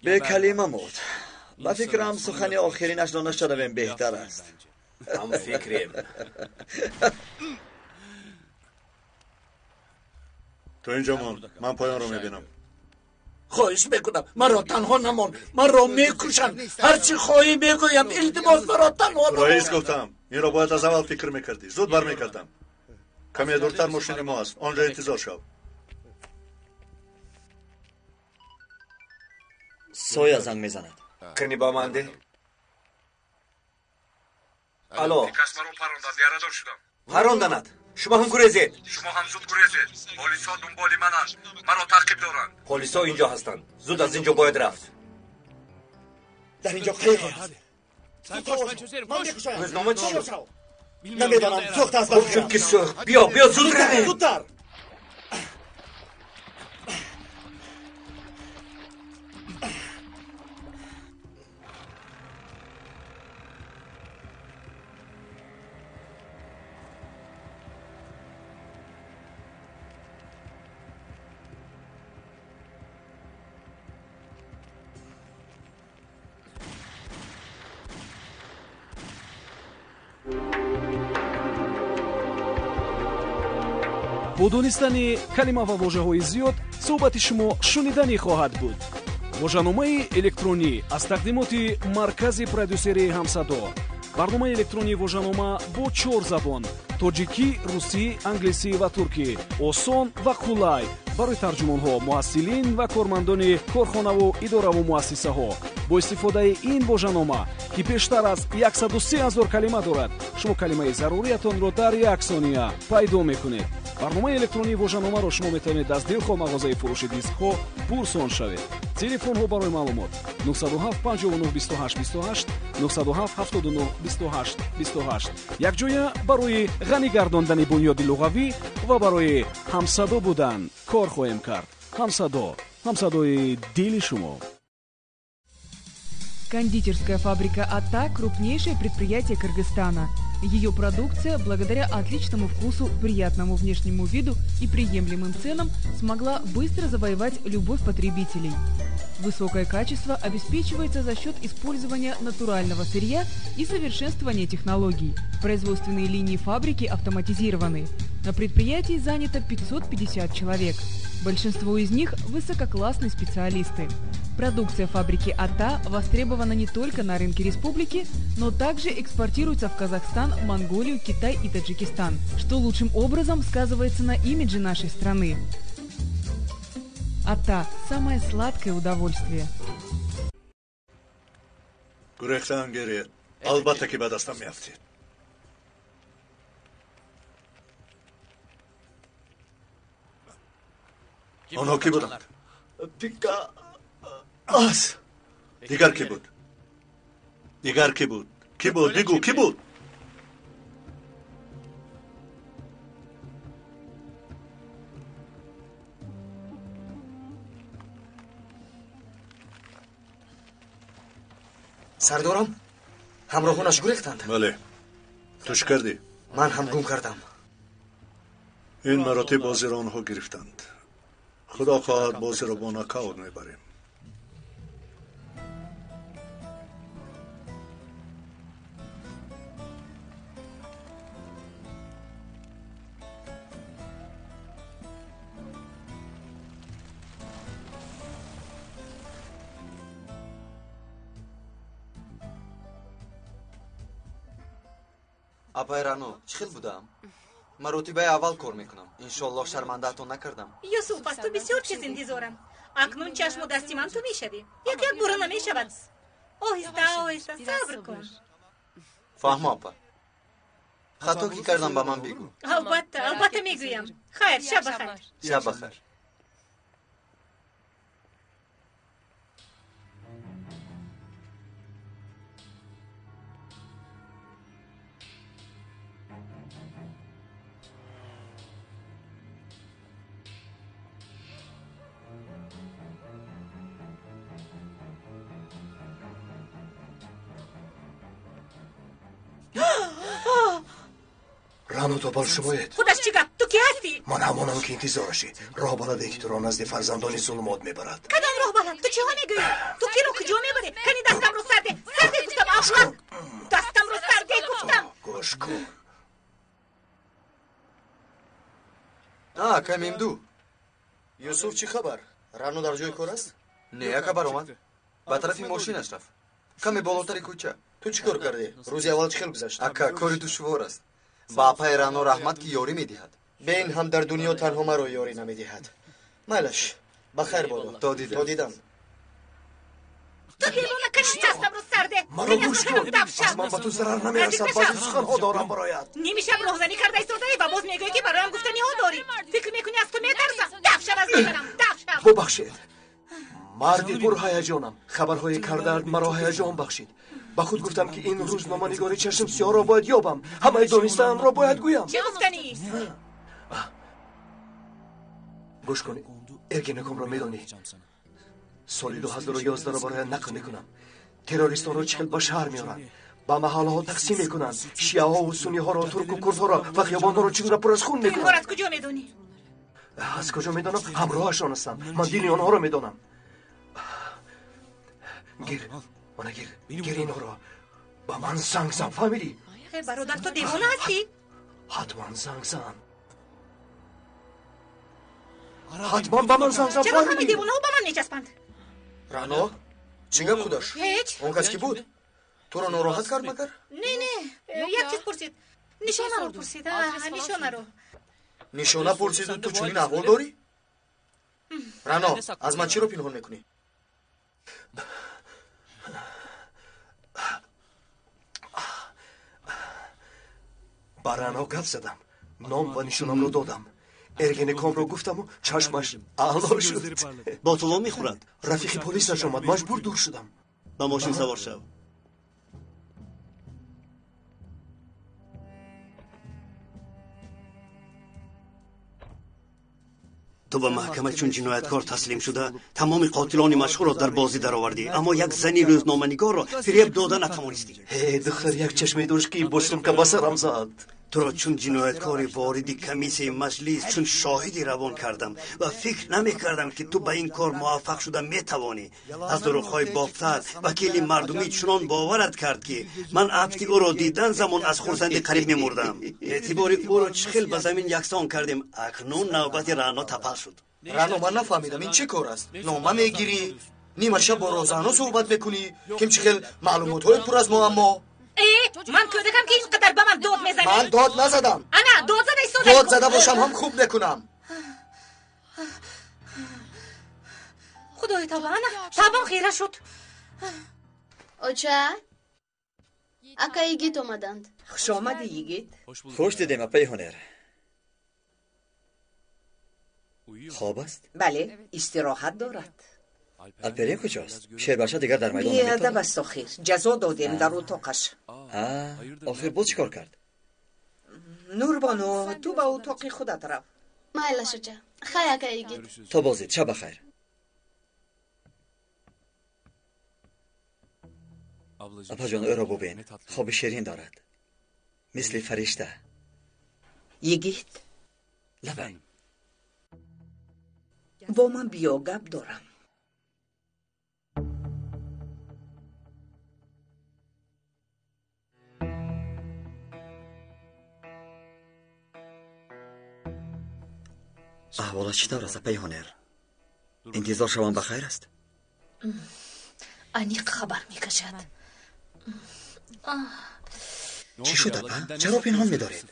S14: Бекалима мурд. Ба фикрам, сухани охиринашро нашунавем беҳтар аст.
S7: Ҳам фикрем.
S1: Ту инҷо мон, ман поёнро мебинам.
S6: Хоҳиш мекунам, маро танҳо намон, маро мекушанд. Ҳарчи хоҳӣ мегӯям, илтимос, маро танҳо намон.
S1: Раис, гуфтам, инро бояд аз аввал фикр мекардӣ. Зуд бармекардам. Каме дуртар мошини мо аст, он ҷо интизор шав.
S14: Соя занг мезанад.
S7: Кани ба ман деҳ. Алло.
S4: Кас маро парондад, ярадор шудам.
S7: Паронданад? Шумо ҳам гурезед.
S4: Шумо ҳам зуд гурезед. Полисҳо дунболи мананд, маро таъқиб доранд.
S7: Полисҳо инҷо ҳастанд. Зуд аз инҷо бояд рафт.
S2: Дар инҷо қайиқе ҳаст.
S7: Рӯзнома чӣ шуд?
S2: Намедонам, сӯхта аст.
S7: Хуб шуд, ки сӯхт. Биё, биё, зуд равем.
S2: Зудтар.
S18: Бо донистани калима ва вожаҳои зиёд суҳбати шумо шуниданӣ хоҳад буд. Вожаномаи электронӣ аз тақдимоти маркази продюсерии «Ҳамсадо». Барномаи электронии вожанома бо чор забон: тоҷикӣ, русӣ, англисӣ ва туркӣ. Осон ва қулай барои тарҷумонҳо, муҳассилин ва кормандони корхонаву идораву муассисаҳо. Бо истифодаи ин вожанома, ки бештар аз 103 ҳазор калима дорад, шумо калимаи заруриятонро дар як сония пайдо мекунед. Барномаи электронии вожаномаро шумо метавонед аз дилхоҳ мағозаи фурӯши дискҳо пурсон шавед. Телефонҳо барои маълумот: 907 59 28 28, 907 79 28 28. Якҷоя барои ғанӣ гардондани бунёди луғавӣ ва барои ҳамсадо будан кор хоҳем кард. «Ҳамсадо», ҳамсадои дили шумо.
S19: Кондитерская фабрика «Ата» – крупнейшее предприятие Кыргызстана. Ее продукция, благодаря отличному вкусу, приятному внешнему виду и приемлемым ценам, смогла быстро завоевать любовь потребителей. Высокое качество обеспечивается за счет использования натурального сырья и совершенствования технологий. Производственные линии фабрики автоматизированы. На предприятии занято 550 человек. Большинство из них – высококлассные специалисты. Продукция фабрики «Ата» востребована не только на рынке республики, но также экспортируется в Казахстан, Монголию, Китай и Таджикистан, что лучшим образом сказывается на имидже нашей страны. Ата – самое сладкое удовольствие.
S1: Гурехтан гиред. Албатта ки ба дастам меафтед. Онҳо кӣ буданд? Пика ас. Дигар кӣ буд? Дигар кӣ буд? Кӣ буд? Бигӯ, кӣ буд?
S2: Сардорам, ҳамроҳонаш гурехтанд.
S1: Бале. Ту чӣ кардӣ?
S2: Ман ҳам гум кардам.
S1: Ин маротиб бозиро онҳо гирифтанд. Худо хоҳад бозиро бо нокаут мебарем.
S20: Апай Рано, чӣ хел будам? Маротибаи аввал кор мекунам. Иншоаллоҳ шармандаатон накардам.
S10: Юсуф, аз ту бисёр чиз интизорам. Акнун чашму дасти ман ту мешавӣ. Як як бура намешавад. Оҳиста, оҳиста, сабр кун.
S20: Фаҳмо, апа. Хато ки кардам ба ман бигӯ.
S10: Албатта, албатта мегӯям. Хайр, шаб бахайр.
S20: Шаб бахайр.
S5: Рано Топал шумоед.
S10: Худаш чӣ гап? Ту кӣ ҳастӣ?
S5: Ман ҳамонам ки интизорашӣ. Роҳ баладе ки туро назди фарзандони зулумот мебарад.
S10: Кадом роҳ балад? Ту чиҳо мегӯӣ? Ту киро куҷо мебарӣ? Кани дастамро сарде. Сарде гуфтам, аблаҳ! Дастамро сарде гуфтам.
S5: Гӯш кун.
S20: Ака Мемду.
S2: Юсуф, чӣ хабар? Рано дар ҷои кор аст?
S20: Не, ака баромад. Ба тарафи мошинаш рафт. Каме болотари кӯча.
S2: Ту чӣ кор кардӣ? Рӯзи аввал чӣ хел гузашт?
S20: Ака, кори душвор аст. Ба апаи Рано раҳмат ки ёрӣ медиҳад.
S2: Бе ин ҳам дар дунё танҳо маро ёрӣ намедиҳад. Майлаш, ба хайр бодо.
S20: То дидам.
S2: То дидам.
S10: Ту девона, кани дастамро сарде.
S5: Маро гӯш кун. Аз ман ба ту зарар намерасад. Баъзе суханҳо дорам бароят.
S10: Ними шаб роҳзанӣ карда истодаӣ ва боз мегӯӣ ки бароям гуфтаниҳо дорӣ. Фикр мекунӣ аз ту метарсам? Даф шав аз назарам, даф шав.
S5: Бубахшед. Марди пурҳаяҷонам. Хабарҳои кардаат маро ҳаяҷон бахшид. Ба худ гуфтам ки ин рӯзноманигори чашм сиёҳро бояд ёбам. Ҳамаи донистаамро бояд гӯям.
S10: Чӣ гуфтанӣ?
S5: Гӯш кун, Эргенекомро медонӣ? Соли 2011-ро барояд нақл мекунам. Террористонро чӣ хел ба шаҳр меоранд, ба маҳаллаҳо тақсим мекунанд, шиаҳову сунниҳоро, турку курдҳоро ва хиёбонҳоро чӣ гуна пур аз хун мекунанд.
S10: Инҳоро аз куҷо медонӣ?
S5: Аз куҷо медонам? Ҳамроҳашон ҳастам. Ман дини онҳоро медонам. Гир, ана гир, гир инҳоро. Ба ман занг зан, фаҳмидӣ?
S10: Бародар, ту девона ҳастӣ?
S5: Ҳатман занг зан. Ҳатман ба ман занг зан,
S10: Чаро ҳамаи девонаҳо ба ман мечаспанд?
S2: Рано, чӣ гап худаш?
S10: Ҳеҷ.
S2: Он кас кӣ буд? Туро нороҳат кард магар?
S10: Не, не, як чиз пурсид. Нишонаро пурсид. Нишонаро.
S2: Нишона пурсиду ту чунин аҳвол дорӣ? Рано, аз ман чиро пинҳон мекунӣ?
S5: Ба Рано гап задам, ном ва нишонамро додам. Эргенекомро гуфтаму чашмаш аъло шуд.
S12: Бо туло мехӯрад?
S5: Рафиқи полисаш омад, маҷбур дур шудам.
S12: Ба мошин савор шав. Ту ба маҳкама чун ҷинояткор таслим шуда, тамоми қотилони машҳурро дар бозӣ даровардӣ, аммо як зани рӯзноманигорро фиреб дода натавонистӣ.
S5: Э, духтар як чашме дошт ки бо сумка ба сарам зад.
S12: Туро чун ҷинояткори вориди комиссияи маҷлис, чун шоҳиди равон кардам ва фикр намекардам ки ту ба ин кор муваффақ шуда метавонӣ. Аз дурӯғҳои бофтаат вакили мардумӣ чунон боварат кард ки ман афти ӯро дидан замон аз хурсандӣ қариб мемурдам. Эътибори ӯро чӣ хел ба замин яксон кардем. Акнун навбати Рано тапал шуд.
S2: Рано, ман нафаҳмидам ин чӣ кор аст? Нома мегирӣ, нима шаб бо розано суҳбат мекунӣ, ким чӣ хел маълумотҳои пур аз муаммо.
S10: Ман кӯдакам ки ин қадар ба ман дод мезанӣ?
S2: Ман дод назадам.
S10: Ана, дод зада истодаӣ.
S2: Дод зада бошам ҳам хуб мекунам.
S10: Худои тавба, ана табам хира шуд.
S13: Оча, ака Йигит омаданд.
S16: Хуш омадӣ, Йигит.
S14: Хуш дидем, апаи Ҳунер. Хоб аст?
S16: Бале, истироҳат дорад.
S14: Алперин куҷост? Шербача дигар дар майдон
S16: Беадаб аст охир. Ҷазо додем дар утоқаш.
S14: Охир боз чӣ кор кард?
S16: Нурбону, ту ба утоқи худат рав.
S13: Майлаш, оча. Хай, ака Йигит.
S14: То боздид, шаб бахайр. Апаҷон, ӯро бубин, хоби ширин дорад, мисли фаришта.
S16: Йигит,
S14: лабай.
S16: Бо ман биё, гап дорам.
S14: Аҳволат чӣ тавр аст, апаи Ҳунер? Интизор шавам ба хайр аст?
S11: Аниқ хабар мекашад.
S14: Чӣ шуд, апа? Чаро пинҳон медоред?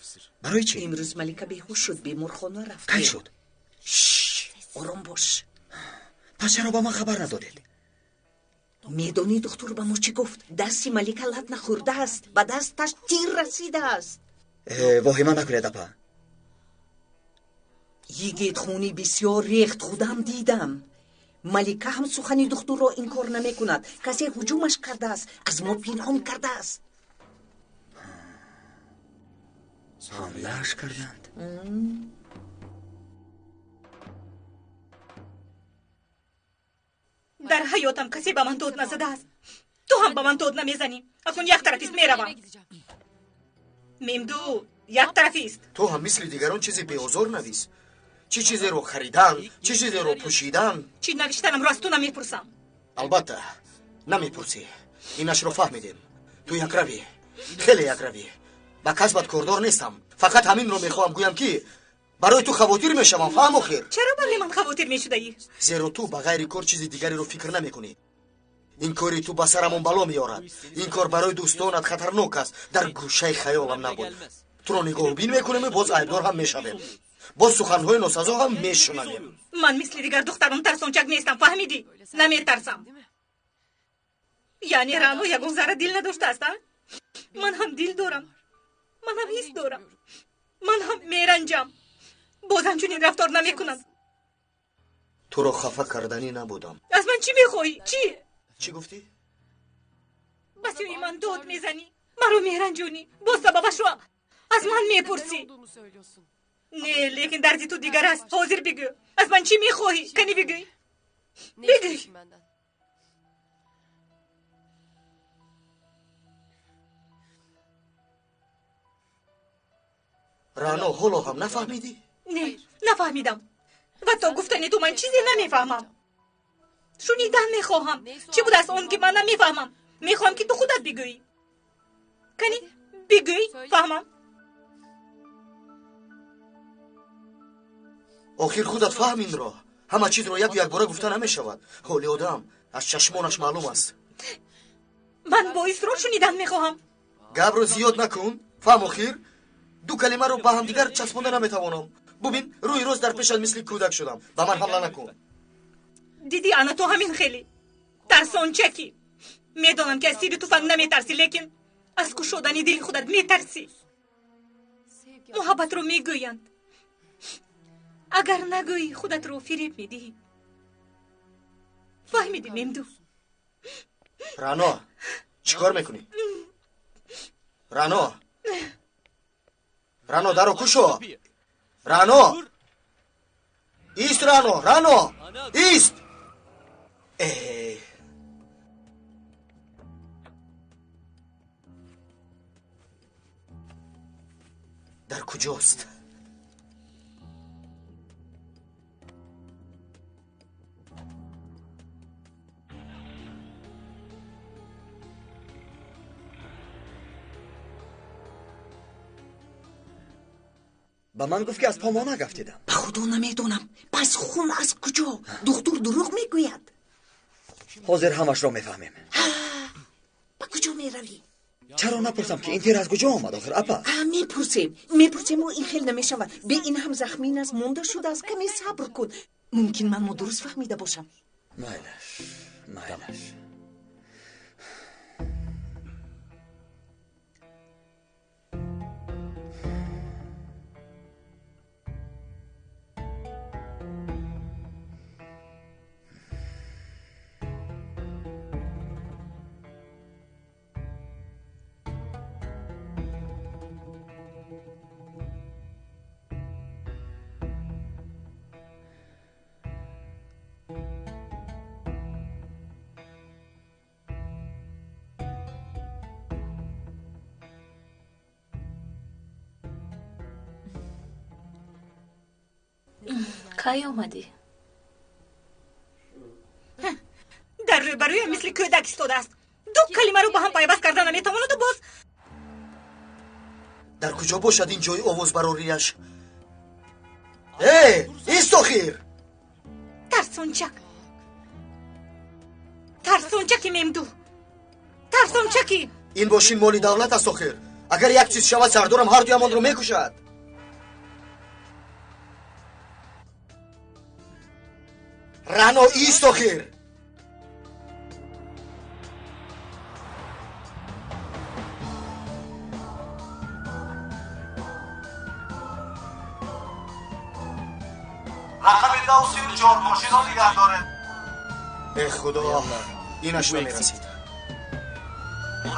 S14: Барои чӣ?
S16: Имрӯз Малика беҳуш шуд, беморхона рафт.
S14: Кай шуд?
S16: Ором бош.
S14: Пас чаро ба ман хабар надодед?
S16: Медонӣ духтур ба мо чӣ гуфт? Дасти Малика лат нахӯрдааст, ба дасташ тир расидааст.
S14: Воҳима накунед, апа.
S16: Йигит, хуни бисёр рехт, худам дидам. Малика ҳам сухани духтурро инкор намекунад. Касе ҳуҷумаш кардааст, аз мо пинҳон кардааст.
S14: Ҳамлааш карданд?
S10: Дар ҳаётам касе ба ман дод назадааст. Ту ҳам ба ман дод намезанӣ. Акнун як тарафист, меравам. Мемду, як тарафист.
S2: Ту ҳам мисли дигарон чизи беозор навис. Чӣ чизеро харидан, чӣ чизеро пӯшидан.
S10: Чӣ навиштанамро аз ту намепурсам.
S2: Албатта, намепурсӣ. Инашро фаҳмидем. Ту якравӣ, хеле якравӣ. Ба касбат кордор нестам. Фақат ҳаминро мехоҳам гӯям, ки барои ту хавотир мешавам, фаҳм охир.
S10: Чаро барои ман хавотир мешудаӣ?
S2: Зеро ту ба ғайри кор чизи дигареро фикр намекунӣ. Ин кори ту ба сарамон бало меорад. Ин кор барои дӯстонат хатарнок аст. Дар гӯшаи хаёлам набуд. Туро нигоҳубин мекунем, боз айбдор ҳам мешавем. Боз суханҳои носазо ҳам мешунавем.
S10: Ман мисли дигар духтарон тарсончак нестам, фаҳмидӣ? Наметарсам. Яъне Рано ягон зарра дил надоштааст, а? Ман ҳам дил дорам. Ман ҳам ҳис дорам. Ман ҳам меранҷам. Бозам чунин рафтор намекунам.
S2: Туро хафа карданӣ набудам.
S10: Аз ман чӣ мехоҳӣ? Чӣ?
S2: Чӣ гуфтӣ?
S10: Ба сӯи ман дод мезанӣ, маро меранҷонӣ, боз сабабашро аз ман мепурсӣ. Не, лекин дарди ту дигар аст. Ҳозир бигӯ. Аз ман чӣ мехоҳӣ? Кани бигӯй. Бигӯй.
S2: Рано, ҳоло ҳам нафаҳмидӣ?
S10: Не, нафаҳмидам. Ва то гуфтани ту ман чизе намефаҳмам. Шунидан мехоҳам. Чӣ будааст он, ки ман намефаҳмам? Мехоҳам, ки ту худат бигӯӣ. Кани бигӯй, фаҳмам.
S2: Охир худат фаҳм инро. Ҳама чизро яку якбора гуфта намешавад. Ҳоли одам аз чашмонаш маълум аст.
S10: Ман бо исрор шунидан мехоҳам.
S2: Гапро зиёд накун. Фаҳм охир. Ду калимаро ба ҳамдигар часпонда наметавонам. Бубин, рӯи рост дар пешат мисли кӯдак шудам. Ба ман ҳамла накун.
S10: Дидӣ, ана ту ҳамин хеле тарсончакӣ. Медонам, ки аз тири туфанг наметарсӣ, лекин аз кушодани дили худат метарсӣ. Муҳаббатро мегӯянд. Агар нагӯӣ, худатро фиреб медиҳӣ. Фаҳмидӣ, Мемду?
S2: Рано, чӣ кор мекунӣ? Рано, Рано, даро кушо. Рано, ист. Рано, Рано, ист. Дар куҷост?
S14: Ба ман гуфт, ки аз помона гафтидам.
S16: Ба худо намедонам. Пас хун аз куҷо? Духтур дурӯғ мегӯяд.
S14: Ҳозир ҳамашро мефаҳмем.
S16: Ба куҷо меравӣ?
S14: Чаро напурсам, ки ин тир аз куҷо омад охир, апа?
S16: Мепурсем, мепурсем. Ин хел намешавад. Бе ин ҳам захмин аст, монда шудааст. Каме сабр кун. Мумкин ман нодуруст фаҳмида бошам.
S14: Майлаш, майлаш.
S11: Кай омадӣ?
S10: Дар рӯбарӯям мисли кӯдак истодааст. Ду калимаро ба ҳам пайваст карда наметавонаду боз.
S2: Дар куҷо бошад ин ҷои овозбарорияш? Э, ист охир!
S10: Тарсончак. Тарсончаки Мемду. Тарсончаки.
S2: Ин мошин моли давлат аст охир. Агар як чиз шавад, сардорам ҳар дуямонро мекушад. Рано, ист охир!
S17: Рақами 234 мошинро нигаҳ доред.
S2: Э худо, инаш намерасид.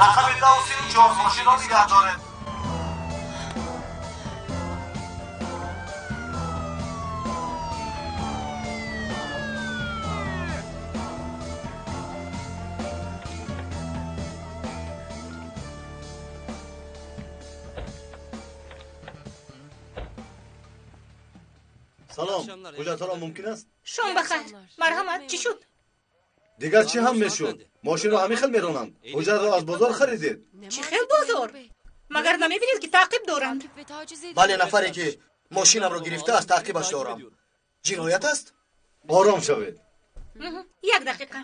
S17: Рақами 234 мошинро нигаҳ доред. Салом, ҳуҷҷатҳоро мумкин аст?
S10: Шом бахайр. Марҳамат, чӣ шуд?
S17: Дигар чӣ ҳам мешуд? Мошинро ҳамин хел меронанд. Ҳуҷҷатро аз бозор харидед.
S10: Чӣ хел бозор? Магар намебинед, ки таъқиб доранд?
S2: Бале, нафаре ки мошинамро гирифтааст, таъқибаш дорам. Ҷиноят аст?
S17: Ором шавед.
S10: Як дақиқа.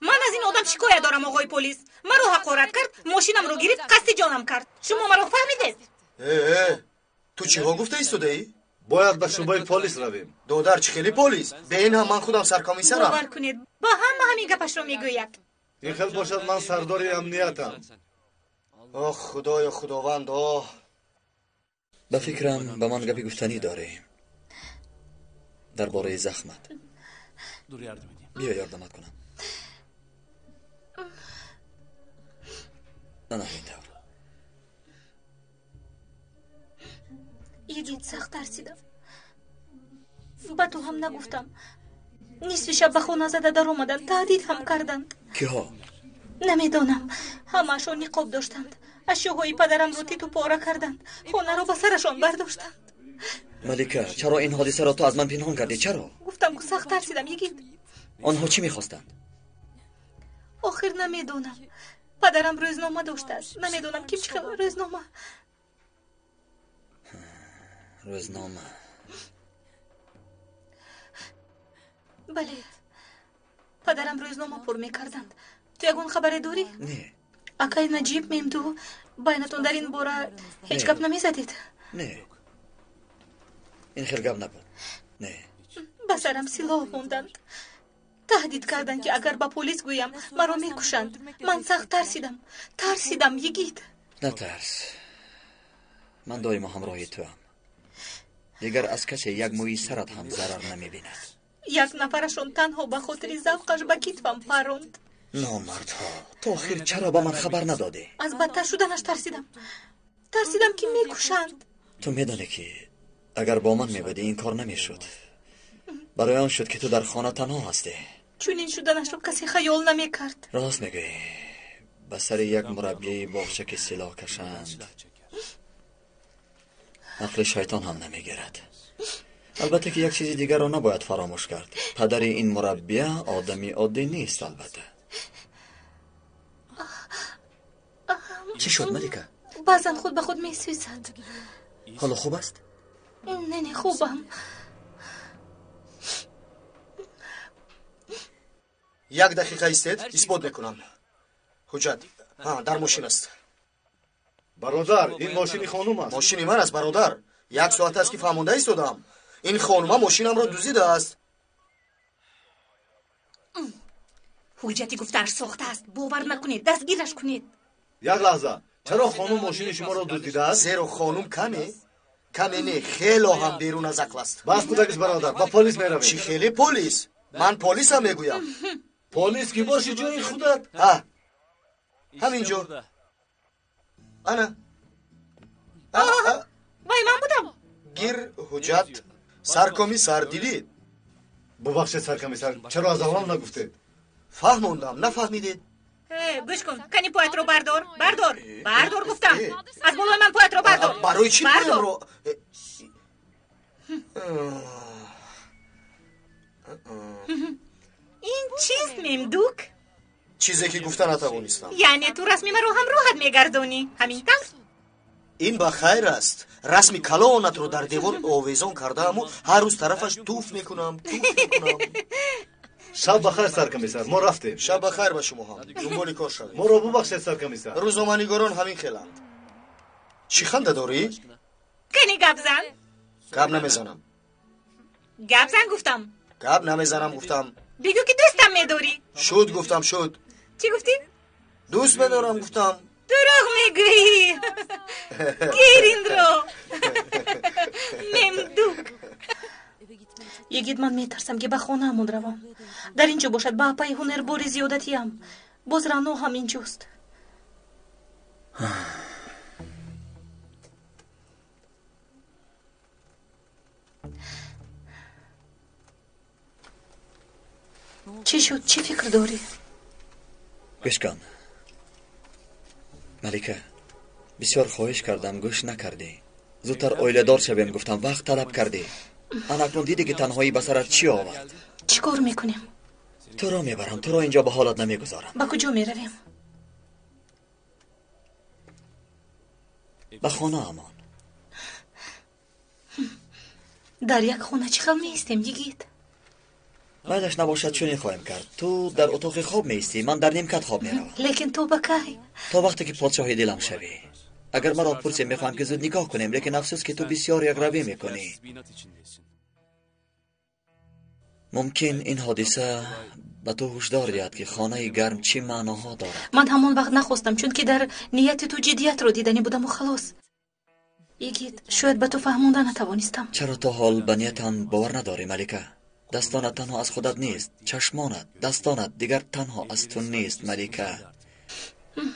S10: Ман аз ин одам шикоят дорам, оғои полис. Маро ҳақорат кард, мошинамро гирифт, қасди ҷонам кард. Шумо маро фаҳмидед?
S2: Э, ту чиҳо гуфта истодаӣ?
S17: Бояд ба шӯъбаи полис равем.
S2: Додар, чӣ хели полис? Бе ин ҳам ман худам саркомиссарам.
S10: Бовар кунед, ба ҳама ҳамин гапашро мегӯяд.
S17: Ин хел бошад, ман сардори амниятам.
S2: Оҳ, худоё, худованд, оҳ.
S14: Ба фикрам, ба ман гапи гуфтанӣ дорӣ дар бораи захмат. Биё ёрдамат кунам. Ана ҳамин тавр.
S11: Йигит, сахт тарсидам. Ба ту ҳам нагуфтам. Нисфи шаб ба хона зада даромаданд, таҳдид ҳам карданд.
S14: Киҳо?
S11: Намедонам. Ҳамаашон ниқоб доштанд. Ашёҳои падарамро титу пора карданд. Хонаро ба сарашон бардоштанд.
S14: Малика, чаро ин ҳодисаро ту аз ман пинҳон кардӣ? Чаро?
S11: Гуфтам, ку сахт тарсидам, Йигит.
S14: Онҳо чӣ мехостанд?
S11: Охир намедонам. Падарам рӯзнома доштааст. Намедонам, ки чӣ хел рӯзнома.
S14: Рӯзнома.
S11: Бале, падарам рӯзнома пур мекарданд. Ту ягон хабаре дорӣ?
S14: Не.
S11: Акай Наҷиб, Мемду, байнатон дар ин бора ҳеҷ гап намезадед?
S14: Не, ин хел гап набуд. Не.
S11: Ба сарам силоҳ монданд. Таҳдид карданд, ки агар ба полис гӯям, маро мекушанд. Ман сахт тарсидам. Тарсидам, Йигит.
S14: Натарс, ман доимо ҳамроҳи туам. Дигар аз касе як мӯи сарат ҳам зарар намебинад.
S11: Як нафарашон танҳо ба хотири завқаш ба китфам паронд.
S14: Номардҳо, ту охир чаро ба ман хабар надодӣ?
S11: Аз бадтар шуданаш тарсидам. Тарсидам, ки мекушанд.
S14: Ту медонӣ, ки агар бо ман мебудӣ, ин кор намешуд. Барои он шуд, ки ту дар хона танҳо ҳастӣ.
S11: Чунин шуданашро касе хаёл намекард.
S14: Рост мегӯӣ. Ба сари як мураббияи боғча ки силоҳ кашанд, ақли шайтон ҳам намегирад. Албатта, ки як чизи дигарро набояд фаромӯш кард. Падари ин мураббия одами оддӣ нест, албатта. Чӣ шуд, Малика?
S11: Баъзан худ ба худ месӯзад.
S14: Ҳоло хуб аст?
S11: Не, не, хубам.
S2: Як дақиқа истед, исбот мекунам. Ҳуҷҷат дар мошин аст.
S17: Бародар, ин мошини хонум аст.
S2: Мошини ман аст, бародар. Як соат аст, ки фаҳмонда истодам. Ин хонума мошинамро дуздидааст.
S10: Ҳуҷҷати гуфтааш сохтааст. Бовар накунед, дастгираш кунед.
S17: Як лаҳза, чаро хонум мошини шуморо дуздидааст?
S2: Зеро хонум каме не, хело ҳам берун аз ақл аст.
S17: Бас будагист, бародар, ба полис меравем.
S2: Чӣ хеле полис? Ман полисам мегӯям.
S17: Полис ки боши ҷои худат.
S2: Ҳа, ҳамин ҷо. Ана.
S10: Вай, ман будам.
S2: Гир ҳуҷҷат, саркомиссар, дидӣ?
S17: Бубахшед, саркомиссар, чаро аз аввал нагуфтед?
S2: Фаҳмондам, нафаҳмидед.
S10: Гӯш кун, кани поятро бардор, бардор, бардор гуфтам. Аз болои ман поятро бардор.
S2: Барои чӣ поямро?
S10: Ин чист, мемдук?
S2: Чизе ки гуфта натавонистам.
S10: Яъне ту расми маро ҳамроҳат мегардонӣ, ҳамин тавр?
S2: Ин ба хайр аст. Расми калонатро дар девор овезон кардааму ҳар рӯз тарафаш туф мекунам, туф мекунам.
S17: Шаб ба хайр, саркомиссар, мо рафтем.
S2: Шаб ба хайр ба шумо ҳам. Дунболи кор шавед.
S17: Моро бубахшед, саркомиссар.
S2: Рӯзноманигорон ҳамин хеланд. Чӣ ханда дорӣ?
S10: Кани гап зан.
S2: Гап намезанам.
S10: Гап зан гуфтам.
S2: Гап намезанам гуфтам.
S10: Бигӯ ки дӯстам медорӣ.
S2: Шуд гуфтам, шуд.
S10: Чӣ гуфтӣ?
S2: Дӯст медорам гуфтам.
S10: Дурӯғ мегӯӣ. Гир инро. Мемдук. Йигит, ман метарсам ки ба хонаамон равам. Дар ин ҷо бошад ба апаи ҳунарбори зиёдатиям. Боз Рано ҳам инҷост. Чӣ шуд? Чӣ фикр дорӣ?
S14: Гӯш кун, Малика, бисёр хоҳиш кардам, гӯш накардӣ. Зудтар оиладор шавем гуфтам, вақт талаб кардӣ. Ана акнун дидӣ ки танҳоӣ ба сарат чӣ овард.
S11: Чӣ кор мекунем?
S14: Туро мебарам, туро инҷо ба ҳолат намегузорам.
S11: Ба куҷо меравем?
S14: Ба хонаамон.
S11: Дар як хона чӣ хел меистем, йигит?
S14: Майлаш набошад, чунин хоҳем кард. Ту дар утоқи хоб меистӣ, ман дар нимкат хоб меравам.
S11: Лекин ту ба кай?
S14: То вақте ки подшоҳи дилам шавӣ. Агар маро пурсӣ, мехоҳам ки зуд никоҳ кунем, лекин афсӯс ки ту бисёр якравӣ мекунӣ. Мумкин ин ҳодиса ба ту ҳушдор диҳад ки хонаи гарм чӣ маъноҳо дорад.
S11: Ман ҳамон вақт нахостам, чунки дар нияти ту ҷиддиятро диданӣ будаму халос. Йигит, шояд ба ту фаҳмонда натавонистам.
S14: Чаро то ҳол ба ниятам бовар надорӣ, Малика? Дастонат танҳо аз худат нест, чашмонат, дастонат дигар танҳо аз ту нест, Малика.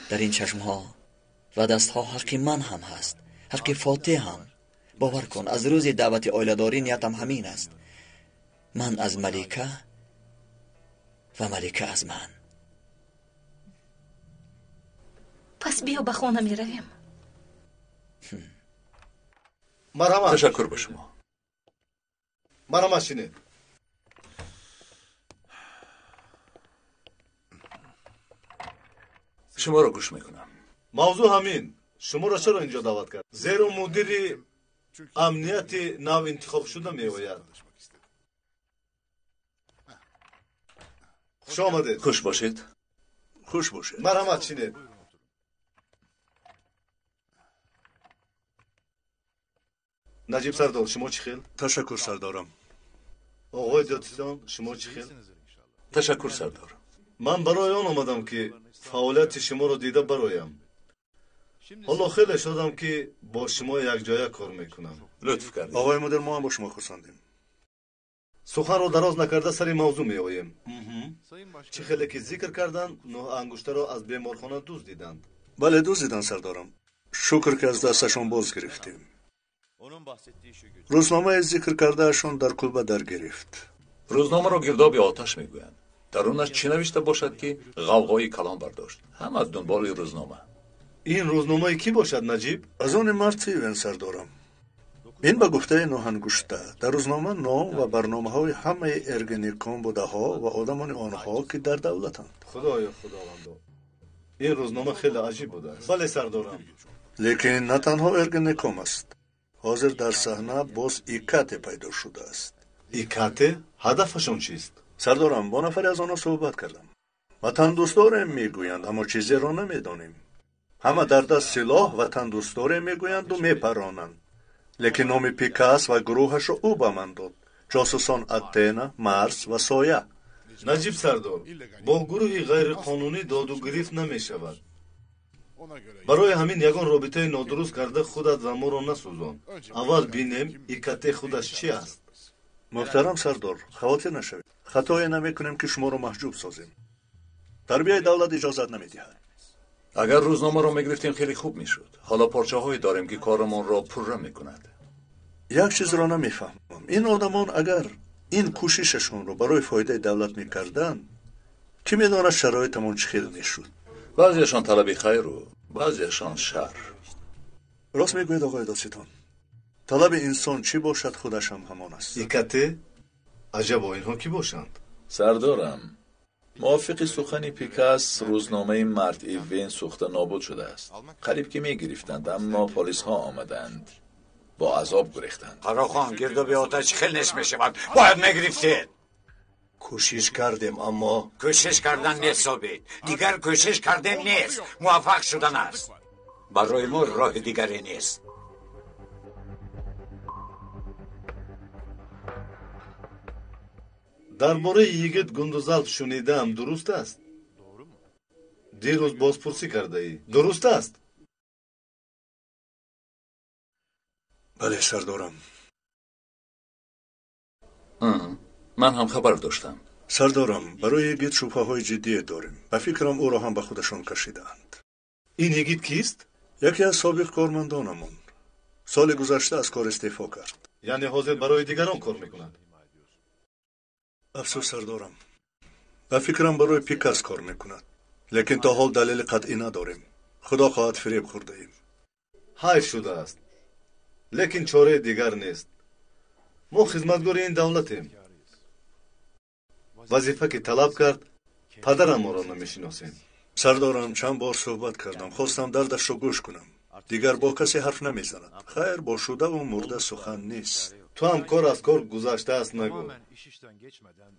S14: Дар ин чашмҳо ва дастҳо ҳаққи ман ҳам ҳаст, ҳаққи Фотеҳ ҳам. Бовар кун, аз рӯзи даъвати оиладорӣ ниятам ҳамин аст. Ман аз Малика ва Малика аз ман.
S11: Пас биё ба хона меравем.
S17: Марҳамат.
S9: Ташаккур ба шумо.
S17: Марҳамат, шинед.
S9: Шуморо гӯш мекунам.
S17: Мавзӯъ ҳамин. Шуморо чаро инҷо даъват кард? Зеро мудири амнияти нав интихобшуда меояд. Хуш омадед.
S9: Хуш бошед. Хуш бошед.
S17: Марҳамат, шинед. Наҷиб сардор, шумо чӣ хел?
S1: Ташаккур, сардорам.
S17: Оғои додситон, шумо чӣ хел?
S9: Ташаккур, сардор.
S17: Ман барои он омадам ки фаъолияти шуморо дида бароям. Ҳоло хеле шодам ки бо шумо якҷоя кор мекунам.
S9: Лутф кардед.
S1: Оғои мудир, мо ҳам бо шумо хурсандем.
S17: Суханро дароз накарда сари мавзӯъ меоем. Чӣ хеле ки зикр карданд, нӯҳ ангуштаро аз беморхона дуздиданд.
S1: Бале, дуздиданд, сардорам. Шукр ки аз дасташон боз гирифтем. Рӯзномаи зикр кардаашон дар кулба даргирифт.
S9: Рӯзномаро гирдоби оташ мегӯянд. Дарунаш чӣ навишта бошад ки ғавғои калон бардошт? Ҳама дунболи рӯзнома.
S17: Ин рӯзномаи кӣ бошад, Наҷиб?
S1: Аз они Мартивен, сардорам. Ин ба гуфтаи нӯҳангушта дар рӯзнома ном ва барномаҳои ҳамаи Эргенекон будаҳо ва одамони онҳо ки дар давлатанд.
S17: Худоё, худовандо, ин рӯзнома хеле аҷиб будааст. Бале, сардорам.
S1: Лекин на танҳо Эргенекон аст. Ҳозир дар саҳна боз Икате пайдо шудааст.
S17: Икате? Ҳадафашон чист?
S1: Сардорам, бо нафаре аз онҳо суҳбат кардам. Ватандӯстдорем мегӯянд, аммо чизеро намедонем. Ҳама дар даст силоҳ ватандӯстдорем мегӯянду мепаронанд. Лекин номи Пикас ва гурӯҳашро ӯ ба ман дод. Ҷосусон Атена, Марс ва Соя.
S17: Наҷиб сардор, бо гурӯҳи ғайриқонунӣ доду гирифт намешавад. Барои ҳамин ягон робитаи нодуруст карда худат ва моро насӯзон. Аввал бинем ИКТ худаш чӣ аст.
S1: Муҳтарам сардор, хавотир нашавед. Хатое намекунем ки шуморо маҳҷуб созем. Тарбияи давлат иҷозат намедиҳад.
S9: Агар рӯзномаро мегирифтем хеле хуб мешуд. Ҳоло порчаҳое дорем ки корамонро пурра мекунад.
S1: Як чизро намефаҳмам. Ин одамон агар ин кӯшишашонро барои фоидаи давлат мекарданд, кӣ медонад шароитамон чӣ хел мешуд.
S9: Баъзеашон талаби хайру баъзеашон шар.
S1: Рост мегӯед, оғои додситон. Талаби инсон чӣ бошад, худаш ҳам ҳамон аст.
S17: ИКТ? Аҷабо, инҳо кӣ бошанд?
S9: Сардорам, мувофиқи сухани Пикас, рӯзномаи Март Ивен сӯхта нобуд шудааст. Қариб ки мегирифтанд, аммо полисҳо омаданд. Бо азоб гурехтанд.
S6: Қарохон, гирдоби оташ хел нест мешавад. Бояд мегирифтед.
S5: Кӯшиш кардем, аммо
S6: кӯшиш кардан нест, собит. Дигар кӯшиш кардем нест, муваффақ шудан аст. Барои мо роҳи дигаре нест.
S17: Дар бораи йигит Гундузалп шунидаам, дуруст аст? Дирӯз бозпурсӣ кардаӣ, дуруст аст?
S1: Бале, сардорам.
S9: Ман ҳам хабар доштам.
S1: Сардорам, барои йигит шубҳаҳои ҷиддие дорем. Ба фикрам, ӯро ҳам ба худашон кашидаанд.
S17: Ин йигит кист?
S1: Яке аз собиқ кормандонамон. Соли гузашта аз кор истеъфо кард.
S17: Яъне ҳозир барои дигарон кор мекунад?
S1: Афсӯс, сардорам, ба фикрам барои Пикас кор мекунад. Лекин то ҳол далели қатъӣ надорем. Худо хоҳад, фиреб хӯрдаем.
S17: Ҳайф шудааст, лекин чораи дигар нест. Мо хизматгори ин давлатем. Вазифа ки талаб кард, падарам моро намешиносем.
S1: Сардорам, чанд бор суҳбат кардам, хостам дардашро гӯш кунам. Дигар бо касе ҳарф намезанад. Хайр, бо шудаву мурда сухан нест.
S17: Ту ҳам кор аз кор гузаштааст нагӯ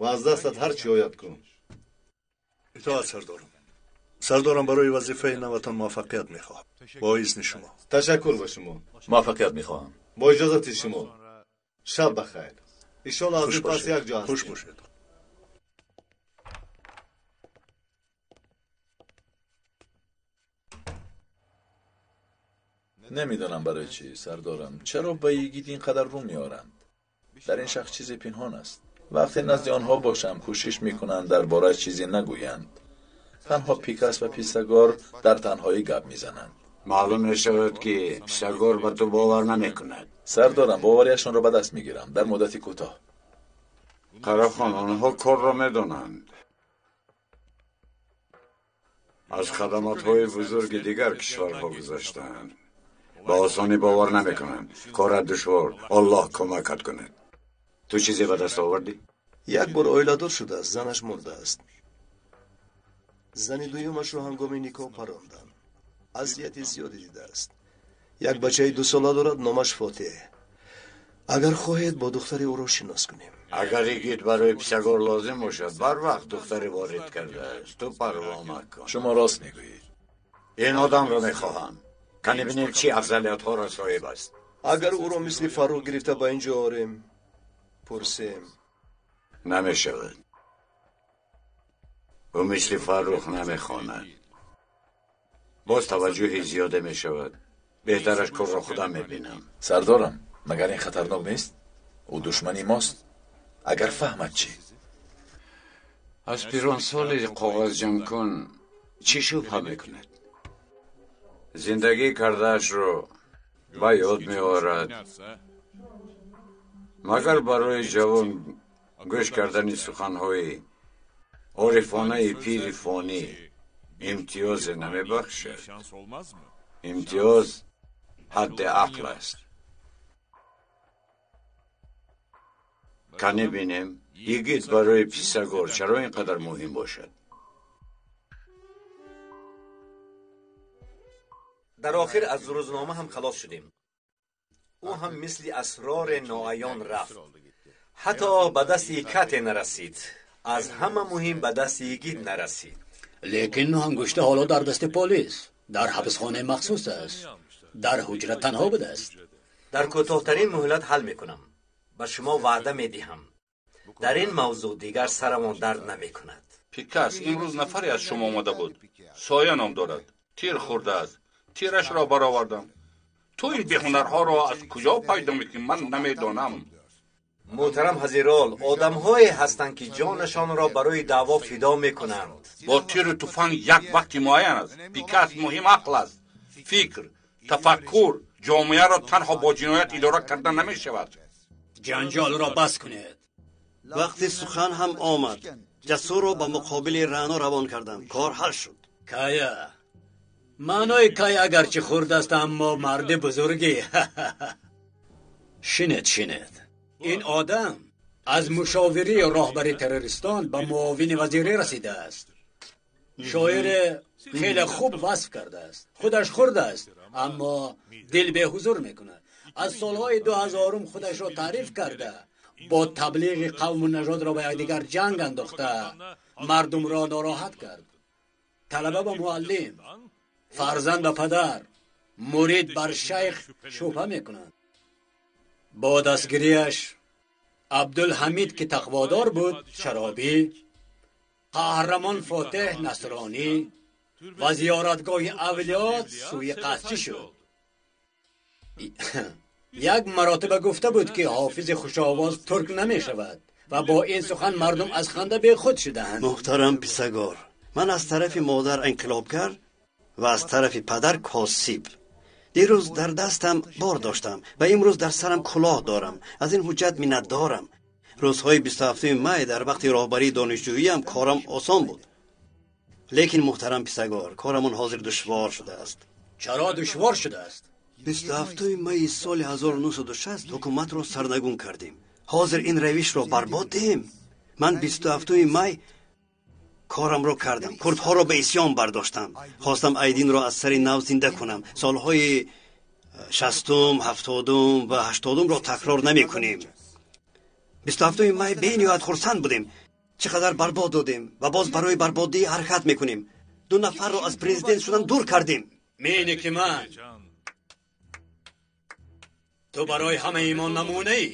S17: ва аз дастат ҳар чӣ ояд кун.
S1: Итоат, сардорам. Сардорам, барои вазифаи наватон муваффақият мехоҳам. Бо изни шумо.
S17: Ташаккур ба шумо.
S9: Муваффақият мехоҳам.
S17: Бо иҷозати шумо. Шаб ба хайр. Иншолло аз ин пас як ҷо ҳастем.
S1: Хуш бошед.
S9: Намедонам барои чӣ, сардорам, чаро ба йигит ин қадар рӯ меоранд. Дар ин шахс чизе пинҳон аст. Вақте назди онҳо бошам, кӯшиш мекунанд дар борааш чизе нагӯянд. Танҳо Пикас ва Писагор дар танҳоӣ гап мезананд.
S6: Маълум мешавад, ки Писагор ба ту бовар намекунад.
S9: Сардорам, боварияшонро ба даст мегирам дар муддати кӯтоҳ.
S6: Қарахон, онҳо корро медонанд. Аз хадамотҳои бузурги дигар кишварҳо гузаштаанд. Ба осонӣ бовар намекунанд. Корат душвор, Аллоҳ кӯмакат кунад. Ту чизе ба даст овардӣ?
S5: Як бор оиладор шудааст, занаш мурдааст. Зани дуюмашро ҳангоми никоҳ паронданд. Азияти зиёде дидааст. Як бачаи дусола дорад, номаш Фотеҳ. Агар хоҳед, бо духтари ӯро шинос кунем.
S6: Агар йигит барои Писагор лозим бошад, барвақт духтаре ворид кардааст. Ту парво макун.
S9: Шумо рост мегӯед.
S6: Ин одамро мехоҳам. Кани бинем чӣ афзалиятҳоро соҳиб аст.
S5: Агар ӯро мисли Фаррух гирифта ба ин ҷо орем, пурсем.
S6: Намешавад. Ӯ мисли Фаррух намехонад. Боз таваҷҷӯҳи зиёде мешавад. Беҳтараш корро худам мебинам.
S9: Сардорам, магар ин хатарнок нест? Ӯ душмани мост. Агар фаҳмад чӣ?
S6: Аз пиронсоли коғазҷамъкун чӣ шубҳа мекунад? Зиндагӣ кардаашро ба ёд меорад. Магар барои ҷавон гӯш кардани суханҳои орифонаи пири фонӣ имтиёзе намебахшад? Имтиёз ҳадди ақл аст. Кани бинем, йигит барои Писагор чаро ин қадар муҳим бошад?
S7: Дар охир аз рӯзнома ҳам халос шудем. Ӯ ҳам мисли асрори ноаён рафт. Ҳатто ба дасти икате нарасид. Аз ҳама муҳим ба дасти йигит нарасид.
S8: Лекин ангушта ҳоло дар дасти полис, дар ҳабсхонаи махсус аст. Дар ҳуҷра танҳо будааст.
S7: Дар кӯтоҳтарин муҳлат ҳал мекунам. Ба шумо ваъда медиҳам.
S12: Дар ин мавзӯъ дигар сарамон дард намекунад.
S4: Пикас, имрӯз нафаре аз шумо омада буд. Соя ном дорад. Тир хӯрдааст. Тирашро баровардам. Ту ин беҳунарҳоро аз куҷо пайдо мекунӣ? Ман намедонам.
S7: Муҳтарам Ҳазирол, одамҳое ҳастанд, ки ҷонашонро барои даъво фидо мекунанд.
S4: Бо тиру туфанг як вақти муайян аст. Пикас, муҳим ақл аст, фикр, тафаккур. Ҷомеаро танҳо бо ҷиноят идора карда намешавад.
S8: Ҷанҷолро бас кунед.
S12: Вақти сухан ҳам омад. Ҷасурро ба муқобили Раъно равон кардам. Кор ҳал шуд.
S8: Кая, маънои Кая агарчи хурд аст, аммо марди бузургӣ. Шинед, шинед. Ин одам аз мушовирии роҳбари террористон ба муовини вазирӣ расидааст. Шоире хеле хуб васф кардааст. Худаш хурд аст, аммо дил беҳузур мекунад. Аз солҳои 2000 худашро таъриф карда, бо таблиғи қавму нажодро ба якдигар ҷанг андохта, мардумро нороҳат кард. Талаба ба муаллим, фарзанд ба падар, мурид бар шайх шубҳа мекунанд. Бо дастгириаш Абдулҳамид, ки тақводор буд, шаробӣ, қаҳрамон Фотеҳ насронӣ ва зиёратгоҳи авлиё сӯи қасдчӣ шуд. Як маротиба гуфта буд, ки ҳофизи хушовоз турк намешавад ва бо ин сухан мардум аз ханда бехуд шудаанд.
S12: Муҳтарам Писагор, ман аз тарафи модар инқилобгар ва аз тарафи падар косиб. Дирӯз дар дастам бор доштам ва имрӯз дар сарам кулоҳ дорам. Аз ин ҳуҷҷат миннатдорам. Рӯзҳои 27 май дар вақти роҳбарии донишҷӯиям корам осон буд. Лекин муҳтарам Писагор, корамон ҳозир душвор шудааст.
S8: Чаро душвор шудааст?
S12: 27 майи соли 1960 ҳукуматро сарнагун кардем. Ҳозир ин равишро барбод диҳем. Ман 27 май корамро кардам. Курдҳоро ба исьён бардоштам. Хостам Айдинро аз сари нав зинда кунам. Солҳои 60-ум, 70-ум ва 80-умро такрор намекунем. 27 май бениҳоят хурсанд будем. Чӣ қадар барбод додем ва боз барои барбоддиҳӣ ҳаракат мекунем. Ду нафарро аз президент шудан дур кардем.
S8: Мене ки ман, ту барои ҳамаи мо намунаӣ.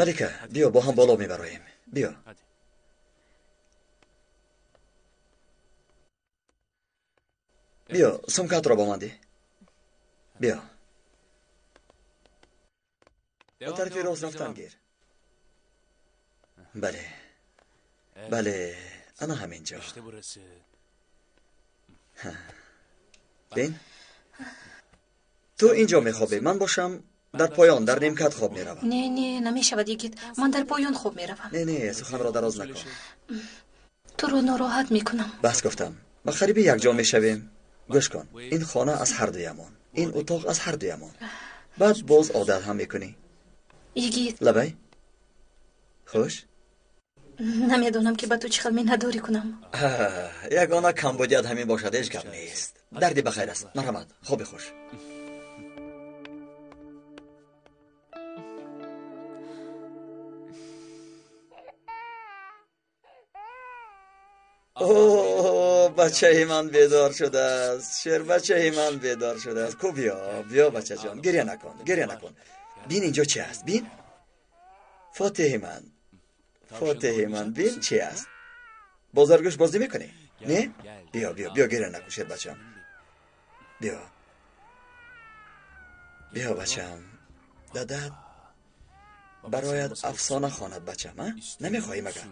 S14: Малика, биё бо ҳам боло мебароем. Биё. Биё, сумкаатро бо ман деҳ. Биё. Ба тарафи рост рафтан гир. Бале. Бале, ана ҳамин ҷо. Бин. Ту ин ҷо мехобӣ, ман бошам дар поён, дар нимкат хоб меравам.
S11: Не, не, намешавад, Йигит. Ман дар поён хоб меравам.
S14: Не, не, суханро дароз накун.
S11: Туро нороҳат мекунам.
S14: Бас гуфтам. Ба қарибӣ якҷо мешавем. Гӯш кун, ин хона аз ҳар дуямон, ин утоқ аз ҳар дуямон. Баъд боз одат ҳам мекунӣ.
S11: Йигит.
S14: Лабай. Хуш?
S11: Намедонам, ки ба ту чӣ хел миннатдорӣ кунам.
S14: Ягона камбудият ҳамин бошад, ҳеҷ гап нест. Дарди ба хайр аст. Марҳамат, хоби хуш. О, бачаи ман бедор шудааст. Шербачаи ман бедор шудааст. Ку биё, биё бачаҷон, гиря накун, гиря накун. Бин инҷо чи аст, бин. Фотеҳи ман, Фотеҳи ман, бин чи аст. Бозаргӯш бозӣ мекунӣ? Не? Биё, биё, биё, гиря накун, шербачам. Биё. Биё, бачам. Дадат барояд афсона хонад, бачам, а? Намехоҳӣ магар?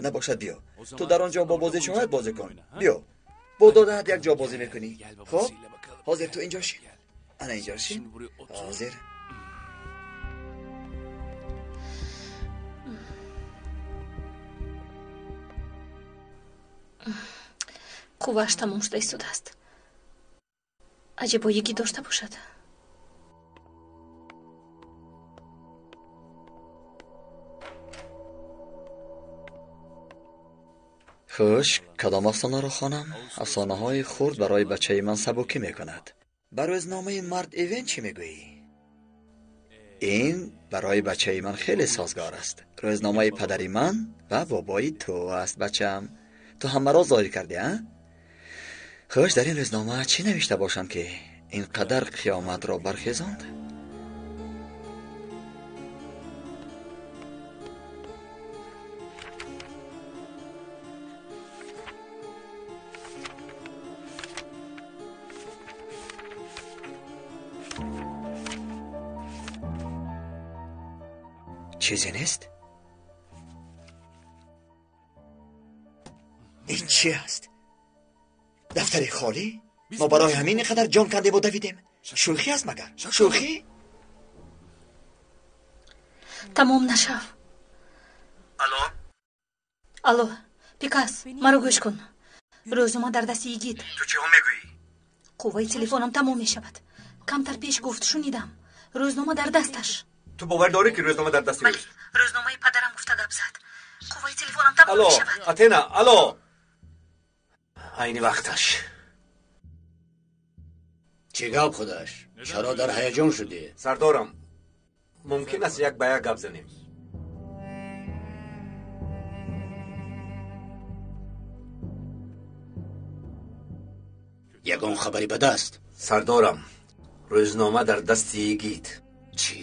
S14: Набошад, биё. Ту дар он ҷо бо бозичаҳоят бозӣ кун. Биё. Бо додаат як ҷо бозӣ мекунӣ. Хуб? Ҳозир ту инҷо шин. Ана инҷо шин. Ҳозир.
S11: Қуввааш тамом шуда истодааст. Аҷибо Йигит дошта бошад.
S14: Хуш, кадом афсонаро хонам? Афсонаҳои хурд барои бачаи ман сабукӣ мекунад. Ба рӯзномаи Мард Эвен чӣ мегӯӣ? Ин барои бачаи ман хеле созгор аст. Рӯзномаи падари ман ва бобои ту аст, бачаам. Ту ҳамаро зоҳир кардӣ, а? Хуш, дар ин рӯзнома чӣ навишта бошанд, ки ин қадар қиёматро бархезонд? Чизе нест? Ин чӣ аст? Дафтари холӣ? Мо барои ҳамин ин қадар ҷон кандему давидем? Шӯхӣ аст магар? Шӯхӣ?
S11: Тамом нашав.
S7: Алло?
S11: Алло, Пикас, маро гӯш кун. Рӯзнома дар дасти Йигит.
S7: Ту чиҳо мегӯӣ?
S11: Қувваи телефонам тамом мешавад. Камтар пеш гуфт, шунидам. Рӯзнома дар дасташ.
S5: Ту бовар дорӣ, ки рӯзнома дар дасти ӯст?
S11: Рӯзномаи падарам гуфта гап зад. Қувваи телефонам тамом
S5: Алло,
S11: мешавад.
S5: Атена, алло. Айни вақташ.
S8: Чӣ гап худаш? Чаро дар ҳаяҷон шудӣ?
S5: Сардорам, мумкин аст як ба як гап занем?
S8: Ягон хабари ба даст?
S5: Сардорам, рӯзнома дар дасти Йигит.
S8: Чӣ?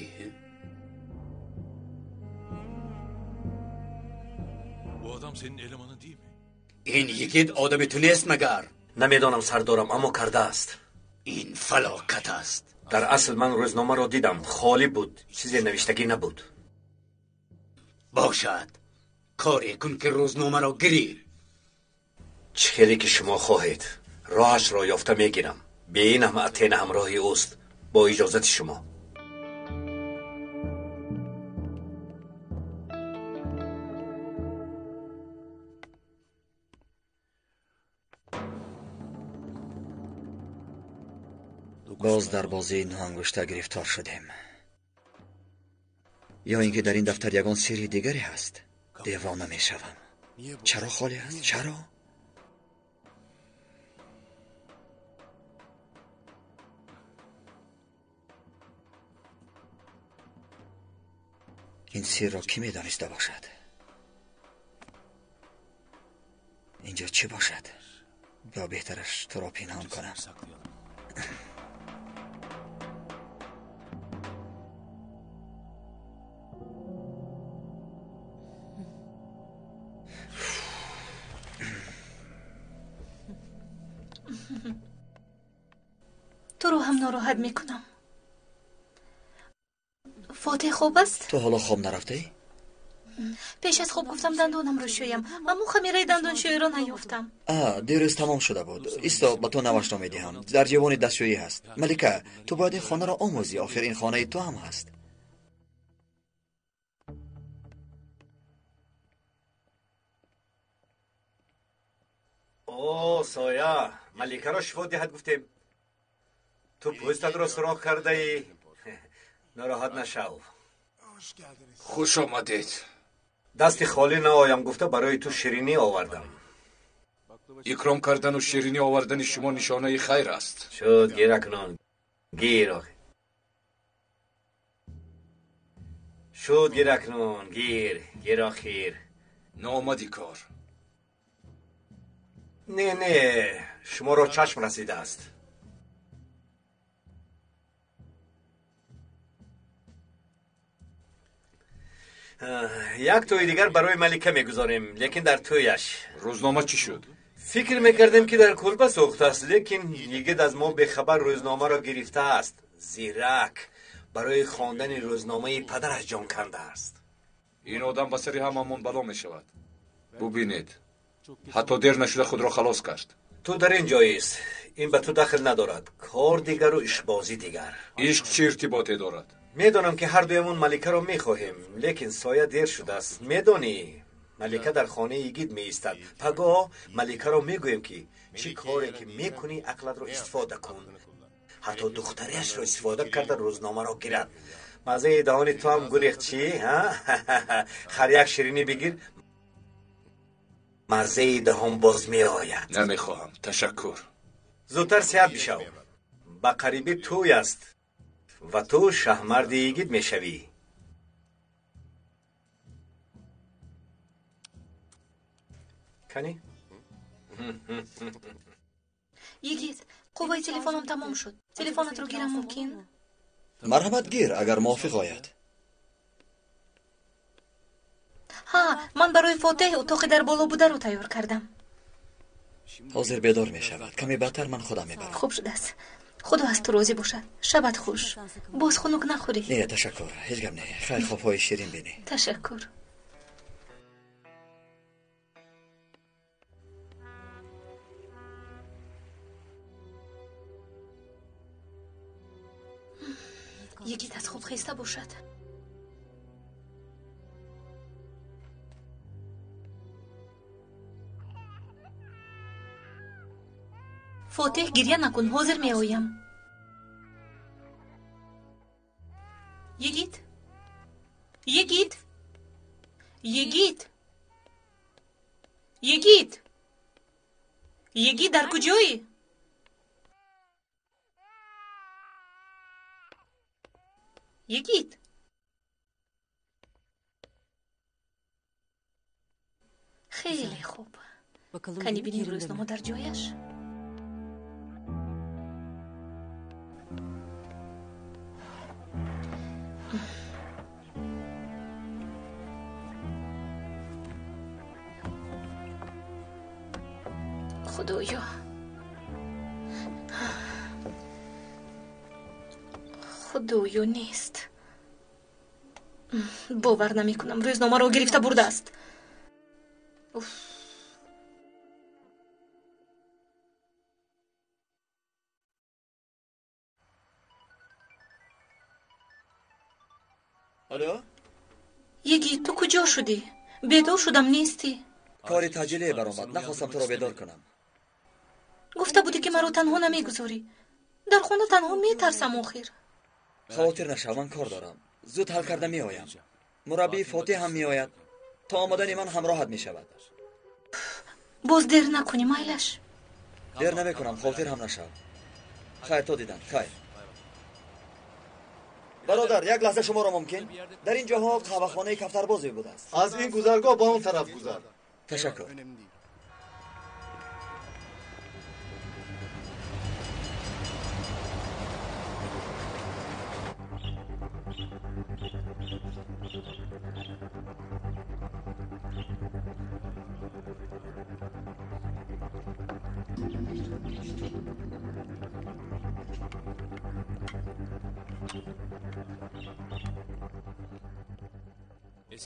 S8: Ин Йигит одами ту нест магар?
S5: Намедонам, сардорам, аммо кардааст.
S8: Ин фалокат аст.
S5: Дар асл ман рӯзномаро дидам, холӣ буд, чизе навиштагӣ набуд.
S8: Бошад, коре кун, ки рӯзномаро гирӣ.
S5: Чӣ хеле ки шумо хоҳед, роҳашро ёфта мегирам. Бе ин ҳам Атена ҳамроҳи ӯст, бо иҷозати шумо.
S14: Боз дар бозии нӯҳангушта гирифтор шудем. Ё ин ки дар ин дафтар ягон сирри дигаре ҳаст? Девона мешавам. Чаро холӣ аст? Чаро? Ин сирро кӣ медониста бошад? Инҷо чӣ бошад? Ё беҳтараш туро пинҳон кунам.
S11: Туро ҳам нороҳат мекунам. Фотеҳ хоб аст?
S14: Ту ҳоло хоб нарафтаӣ?
S11: Пеш аз хоб гуфтам дандонамро шӯям, аммо хамираи дандоншӯиро наёфтам.
S14: А, дирӯз тамом шуда буд. Исто, ба ту навашро медиҳам. Дар ҷивони дастшӯӣ ҳаст. Малика, ту бояд ин хонаро омӯзӣ. Охир ин хонаи ту ҳам ҳаст.
S5: О, Соя, Маликаро шифо диҳад гуфтем. Ту пӯстатро суроғ кардаӣ. Нороҳат нашав.
S4: Хуш омадед.
S5: Дасти холӣ наоям гуфта барои ту ширинӣ овардам.
S4: Икром кардану ширинӣ овардани шумо нишонаи хайр аст.
S5: Шуд, гир акнун. Гир. Шуд, гир акнун. Гир. Гир охир.
S4: Наомади кор.
S5: Не, не, шуморо чашм расидааст. Як тӯи дигар барои Малика мегузорем, лекин дар тӯяш.
S4: Рӯзнома чӣ шуд?
S5: Фикр мекардем, ки дар кулба сӯхтааст, лекин Йигит аз мо бехабар рӯзномаро гирифтааст. Зирак барои хондани рӯзномаи падараш ҷон кандааст.
S4: Ин одам ба сари ҳамамон бало мешавад. Бубинед, ҳатто дер нашуда худро халос кард.
S5: Ту дар ин ҷоист, ин ба ту дахл надорад. Кор дигару ишқбозӣ дигар.
S4: Ишқ чӣ иртиботе дорад?
S5: Медонам, ки ҳар дуямон Маликаро мехоҳем, лекин Соя дер шудааст. Медонӣ, Малика дар хонаи Йигит меистад. Пагоҳ Маликаро мегӯем, ки чӣ коре ки мекунӣ, ақлатро истифода кун. Ҳатто духтариашро истифода карда рӯзномаро гирад. Маззаи даҳони ту ҳам гурехт, чӣ? Хар як ширинӣ бигир, маззаи даҳон боз меояд.
S4: Намехоҳам, ташаккур.
S5: Зудтар сиҳат бишав.
S7: Ба қарибӣ тӯй аст ва ту шаҳмарди йигит мешавӣ. Кани?
S11: Йигит, қувваи телефонам тамом шуд. Телефонатро гирам мумкин?
S14: Марҳамат, гир, агар мувофиқ ояд.
S11: Ҳа, ман барои Фотеҳ утоқи дар боло бударо тайёр кардам.
S14: Ҳозир бедор мешавад. Каме баъдтар ман худам мебарам.
S11: Хуб шудааст. Худо аз ту розӣ бошад. Шабат хуш. Боз хунук нахӯрӣ.
S14: Не, ташаккур. Ҳеҷ гап не. Хайр, хобҳои ширин бинӣ.
S11: Ташаккур. Йигит аз хоб хеста бошад. Фотеҳ, гирья накун, ҳозир меоям. Йигит, йигит, йигит, йигит, йигит, дар куҷоӣ? Йигит, хеле хуб. Кани бинем рӯзнома дар ҷояш. Худоё, худоё, нест. Бовар намекунам, рӯзномаро гирифта бурдааст. Уф.
S14: Алло?
S11: Йигит, ту куҷо шудӣ? Бедор шудам, нестӣ.
S14: Кори таъҷилие баромад, нахостам туро бедор кунам.
S11: Гуфта будӣ, ки маро танҳо намегузорӣ. Дар хона танҳо метарсам охир.
S14: Хавотир нашав, ман кор дорам. Зуд ҳал карда меоям. Мураббии Фотеҳ ҳам меояд. То омадани ман ҳамроҳат мешавад.
S11: Боз дер накунӣ, майлаш?
S14: Дер намекунам, хотир ҳам нашав. Хайр, то дидан, хайр. Бародар, як лаҳза шуморо мумкин? Дар ин ҷоҳо қаҳвахонаи кафтарбозе будааст.
S17: Аз ин гузаргоҳ ба он тараф гузар.
S14: Ташаккур.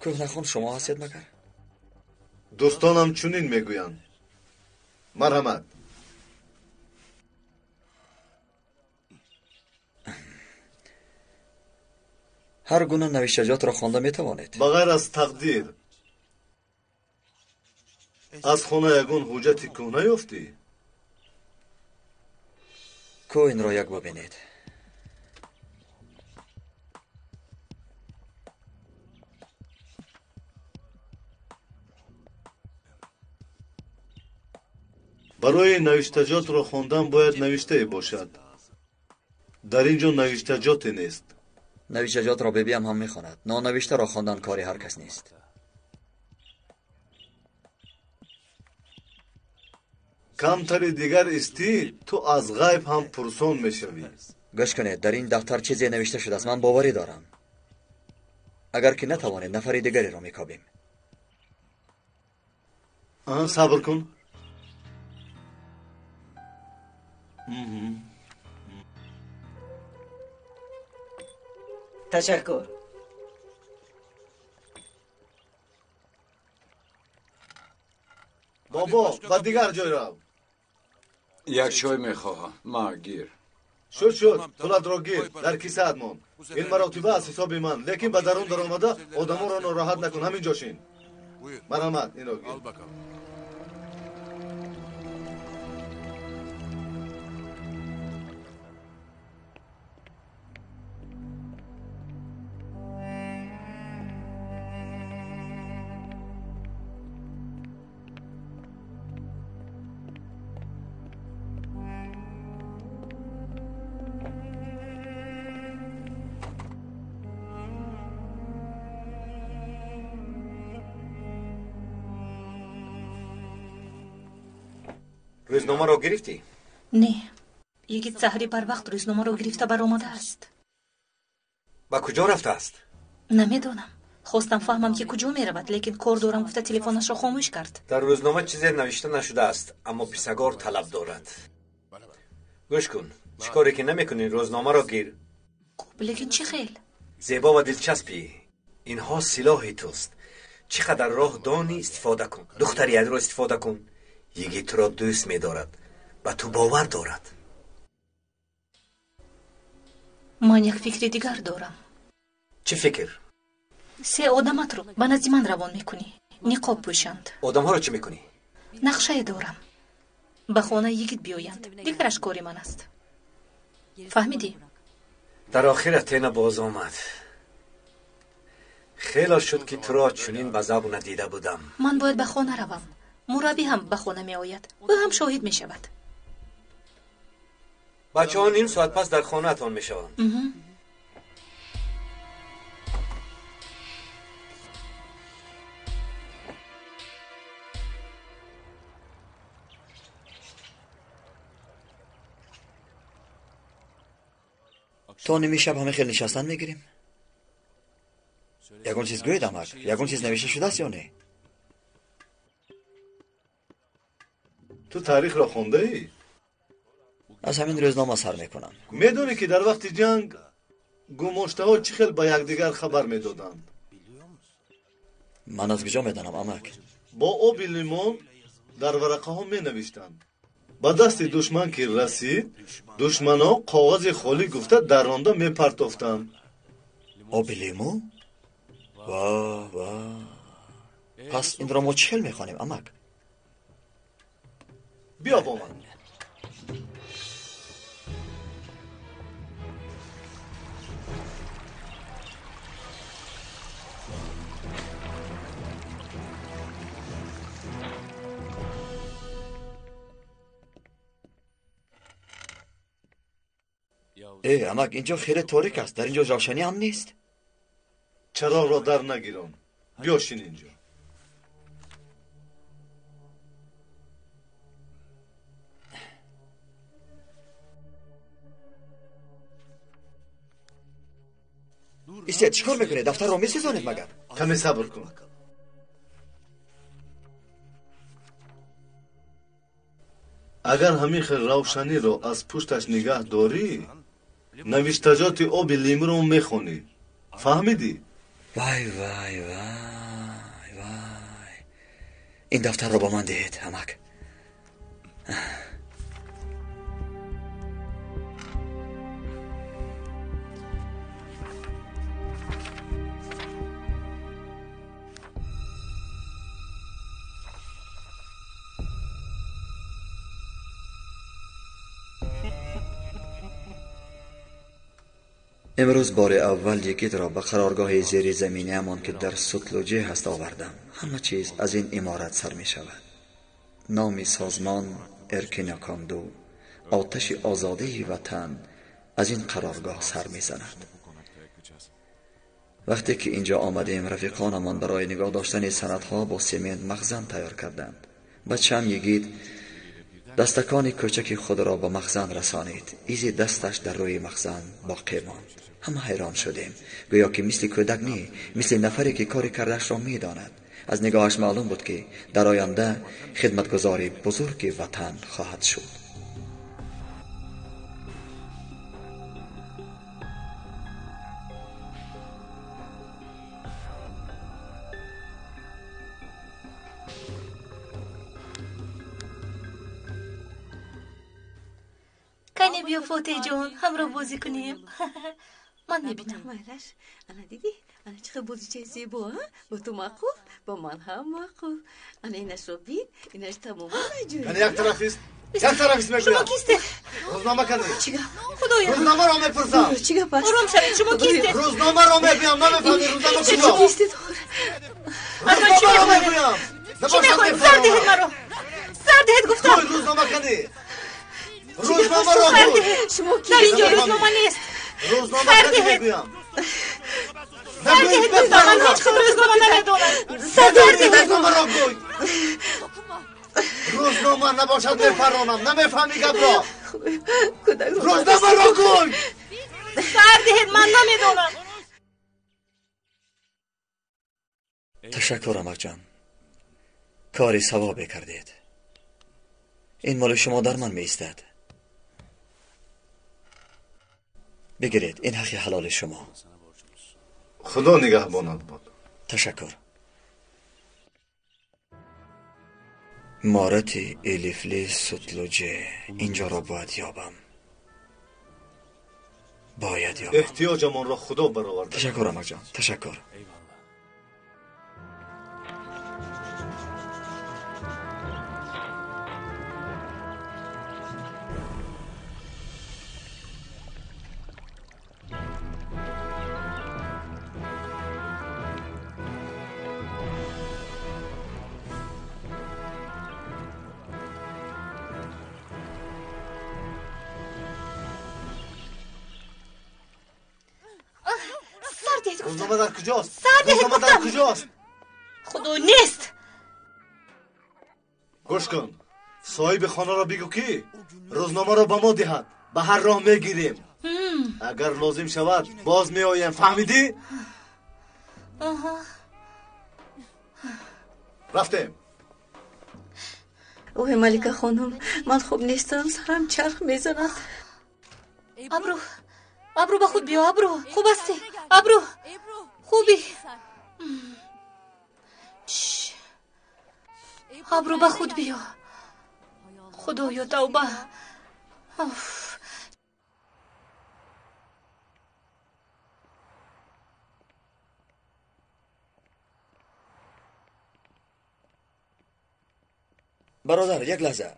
S14: Кӯҳнахон шумо ҳастед магар?
S17: Дӯстонам чунин мегӯянд. Марҳамат.
S14: Ҳар гуна навиштаҷотро хонда метавонед.
S17: Ба ғайр аз тақдир, аз хона ягон ҳуҷҷати кӯҳна ёфтӣ?
S14: Ку инро як бибинед.
S17: Барои навиштаҷотро хондан бояд навиштае бошад. Дар ин ҷо навиштаҷоте нест.
S14: Навиштаҷотро бибиам ҳам мехонад. Нонавиштаро хондан кори ҳар кас нест.
S17: Камтари дигар истӣ, ту аз ғайб ҳам пурсон мешавӣ.
S14: Гӯш кунед, дар ин дафтар чизе навишта шудааст, ман боварӣ дорам. Агар ки натавонед, нафари дигареро мекобем.
S17: Сабр кун.
S3: Ташаккур.
S17: Бобо, ба дигар ҷой рав.
S4: Як чой мехоҳам. Ма, гир.
S17: Шуд, шуд, пулатро гир, дар кисаат мон. Ин маротиба аз ҳисоби ман, лекин ба дарун даромада одамонро нороҳат накун, ҳамин ҷо шин. Марҳамат, инро гир.
S7: Рӯзномаро гирифтӣ?
S11: Не, йигит саҳари барвақт рӯзномаро гирифта баромадааст.
S7: Ба куҷо рафтааст?
S11: Намедонам. Хостам фаҳмам, ки куҷо меравад, лекин кор дорам гуфта телефонашро хомӯш кард.
S7: Дар рӯзнома чизе навишта нашудааст, аммо писагор талаб дорад. Гӯш кун, чӣ коре ки намекунӣ, рӯзномаро гир.
S11: Хуб, лекин чӣ хел?
S7: Зебо ва дилчаспӣ. Инҳо силоҳи туст. Чӣ қадар роҳ донӣ, истифода кун. Духтариятро истифода кун. Йигит туро дӯст медорад, ба ту бовар дорад.
S11: Ман як фикри дигар дорам.
S7: Чӣ фикр?
S11: Се одаматро ба назди ман равон мекунӣ. Ниқоб пӯшанд.
S7: Одамҳоро чӣ мекунӣ?
S11: Нақшае дорам. Ба хонаи йигит биёянд. Дигараш кори ман аст. Фаҳмидӣ?
S7: Дар охир Атена боз омад. Хело шуд, ки туро чунин ба завқ надида будам.
S11: Ман бояд ба хона равам. Мураббӣ ҳам ба хона меояд. Ӯ ҳам шоҳид мешавад.
S7: Бачаҳо ним соат пас дар хонаатон мешаванд.
S14: То ними шаб ҳама хел нишастан мегирем. Ягон чиз гӯед, амак, ягон чиз навишта шудааст ё не?
S17: Ту таърихро хондаӣ?
S14: Аз ҳамин рӯзнома сар мекунам.
S17: Медонӣ, ки дар вақти ҷанг гумоштаҳо чӣ хел ба якдигар хабар медоданд?
S14: Ман аз куҷо медонам, амак?
S17: Бо оби лимон дар варақаҳо менавиштанд. Ба дасти душман ки расид, душманҳо коғази холӣ гуфта даронда мепартофтанд.
S14: Оби лимӯ? Ва ва, пас инро мо чӣ хел мехонем, амак?
S17: Биё бо ман.
S14: Э, амак, инҷо хеле торик аст. Дар инҷо равшанӣ ҳам нест.
S17: Чароғро дар нагирон. Биё шин инҷо.
S14: Истед, чӣ кор мекунед? Дафтарро месӯзонед магар?
S17: Каме сабр кун. Агар ҳамин хел равшаниро аз пушташ нигаҳ дорӣ, навиштаҷоти оби лимӯро мехонӣ. Фаҳмидӣ?
S14: Вай, вай, вай, вай, ин дафтарро ба ман диҳед, амак. Имрӯз бори аввал йигитро ба қароргоҳи зеризаминиамон, ки дар Сутлуҷе ҳаст, овардам. Ҳама чиз аз ин иморат сар мешавад. Номи созмон Эркиноконду, оташи озодии ватан, аз ин қароргоҳ сар мезанад. Вақте ки инҷо омадем, рафиқонамон барои нигоҳ доштани санадҳо бо семент махзан тайёр карданд. Бачаам йигит дастакони кӯчаки худро ба махзан расонид. Изи дасташ дар рӯи махзан боқӣ монд. Ҳама ҳайрон шудем. Гӯё ки мисли кӯдак не, мисли нафаре ки кори кардаашро медонад. Аз нигоҳаш маълум буд, ки дар оянда хидматгузори бузурги ватан хоҳад шуд.
S11: Кане биё, Фотеҳҷон, ҳамроҳ бозӣ кунем. Ман мебинам.
S21: Майлаш, ана дидӣ, ана чӣ хел бозичаи зебо, а? Ба ту маъқул, ба ман ҳам маъқул. Ана инашро бин, инаш тамоман аҷоиб.
S17: Кане як тарафист, як тарафист мегӯям.
S11: Шумо кистед?
S17: Рӯзнома кане.
S21: Чӣ гап?
S11: Худоё!
S17: Рӯзномаро мепурсам.
S21: Чӣ гап аст?
S11: Ором шавед, шумо кистед?
S17: Рӯзномаро мегӯям, намефаҳмӣ рӯзнома куҷо?
S21: Шумо кистед?
S11: Аз ман чӣ
S17: Рӯзномаро
S11: мехоҳед?
S17: мегӯям.
S11: Чӣ мехоҳед? Сар диҳед маро! Сар диҳед гуфтам!
S17: Гӯй, рӯзнома кане. Рӯзномаро
S11: Сар
S17: гӯй.
S11: диҳед!
S21: Шумо
S11: Дар инҷо
S17: кистед?
S11: рӯзнома нест!
S17: Рӯзнома
S11: Сар
S17: кане
S11: диҳед!
S17: мегӯям.
S11: Сар диҳед гуфтам, ман ҳеҷ хел рӯзнома намедонам. Сар диҳед!
S17: Рӯзномаро гӯй. Рӯзнома набошад мепаронам. Намефаҳмӣ гапро? Рӯзномаро гӯй!
S10: Сар диҳед, ман намедонам.
S14: Ташаккур, амакҷон. Кори савобе кардед. Ин моли шумо дар ман меистад. Бигиред, ин ҳаққи ҳалоли шумо.
S17: Худо нигаҳбонат бод.
S14: Ташаккур. Морати Элифли Сутлуҷе. Инҷоро бояд ёбам. Бояд ёбам.
S17: Эҳтиёҷамонро Худо бароварда.
S14: Ташаккур, амакҷон, ташаккур.
S17: Рӯзнома дар куҷост?
S10: Сар диҳед,
S17: Рӯзнома дар
S10: гуфтам.
S17: куҷост?
S10: Худо нест.
S17: Гӯш кун, соҳиби хонаро бигӯ, ки рӯзномаро ба мо диҳад. Ба ҳар роҳ мегирем. Агар лозим шавад, боз меоем. Фаҳмидӣ?
S10: Аҳа.
S17: Рафтем.
S21: Ой, Малика хонум, ман хуб нестам, сарам чарх мезанад.
S10: Абру, Абру, ба худ биё, Абру. Хуб ҳастӣ? Абру, хубӣ? Чш. Абру, ба худ биё. Худоё, тавба. Уф.
S14: Бародар, як лаҳза.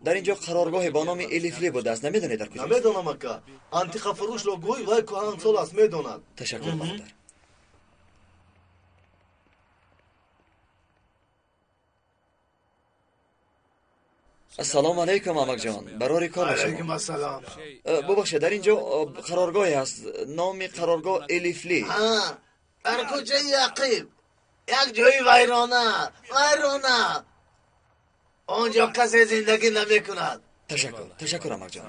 S14: Дар ин ҷо қароргоҳе бо номи Элифли будааст. Намедонед дар куҷост?
S17: Намедонам, ака. Антиқафурӯшро гӯй, вай кӯҳансол аст, медонад.
S14: Ташаккур, бародар. Ассалому алайкум, амакҷон. Барори кор ба шумо.
S15: Алайкум ассалом.
S14: Бубахшед, дар ин ҷо қароргоҳе ҳаст. Номи қароргоҳ Элифли.
S6: Дар кӯчаи ақиб як ҷои вайрона, вайрона. Он ҷо касе зиндагӣ намекунад.
S14: Ташаккур, ташаккур, амакҷон.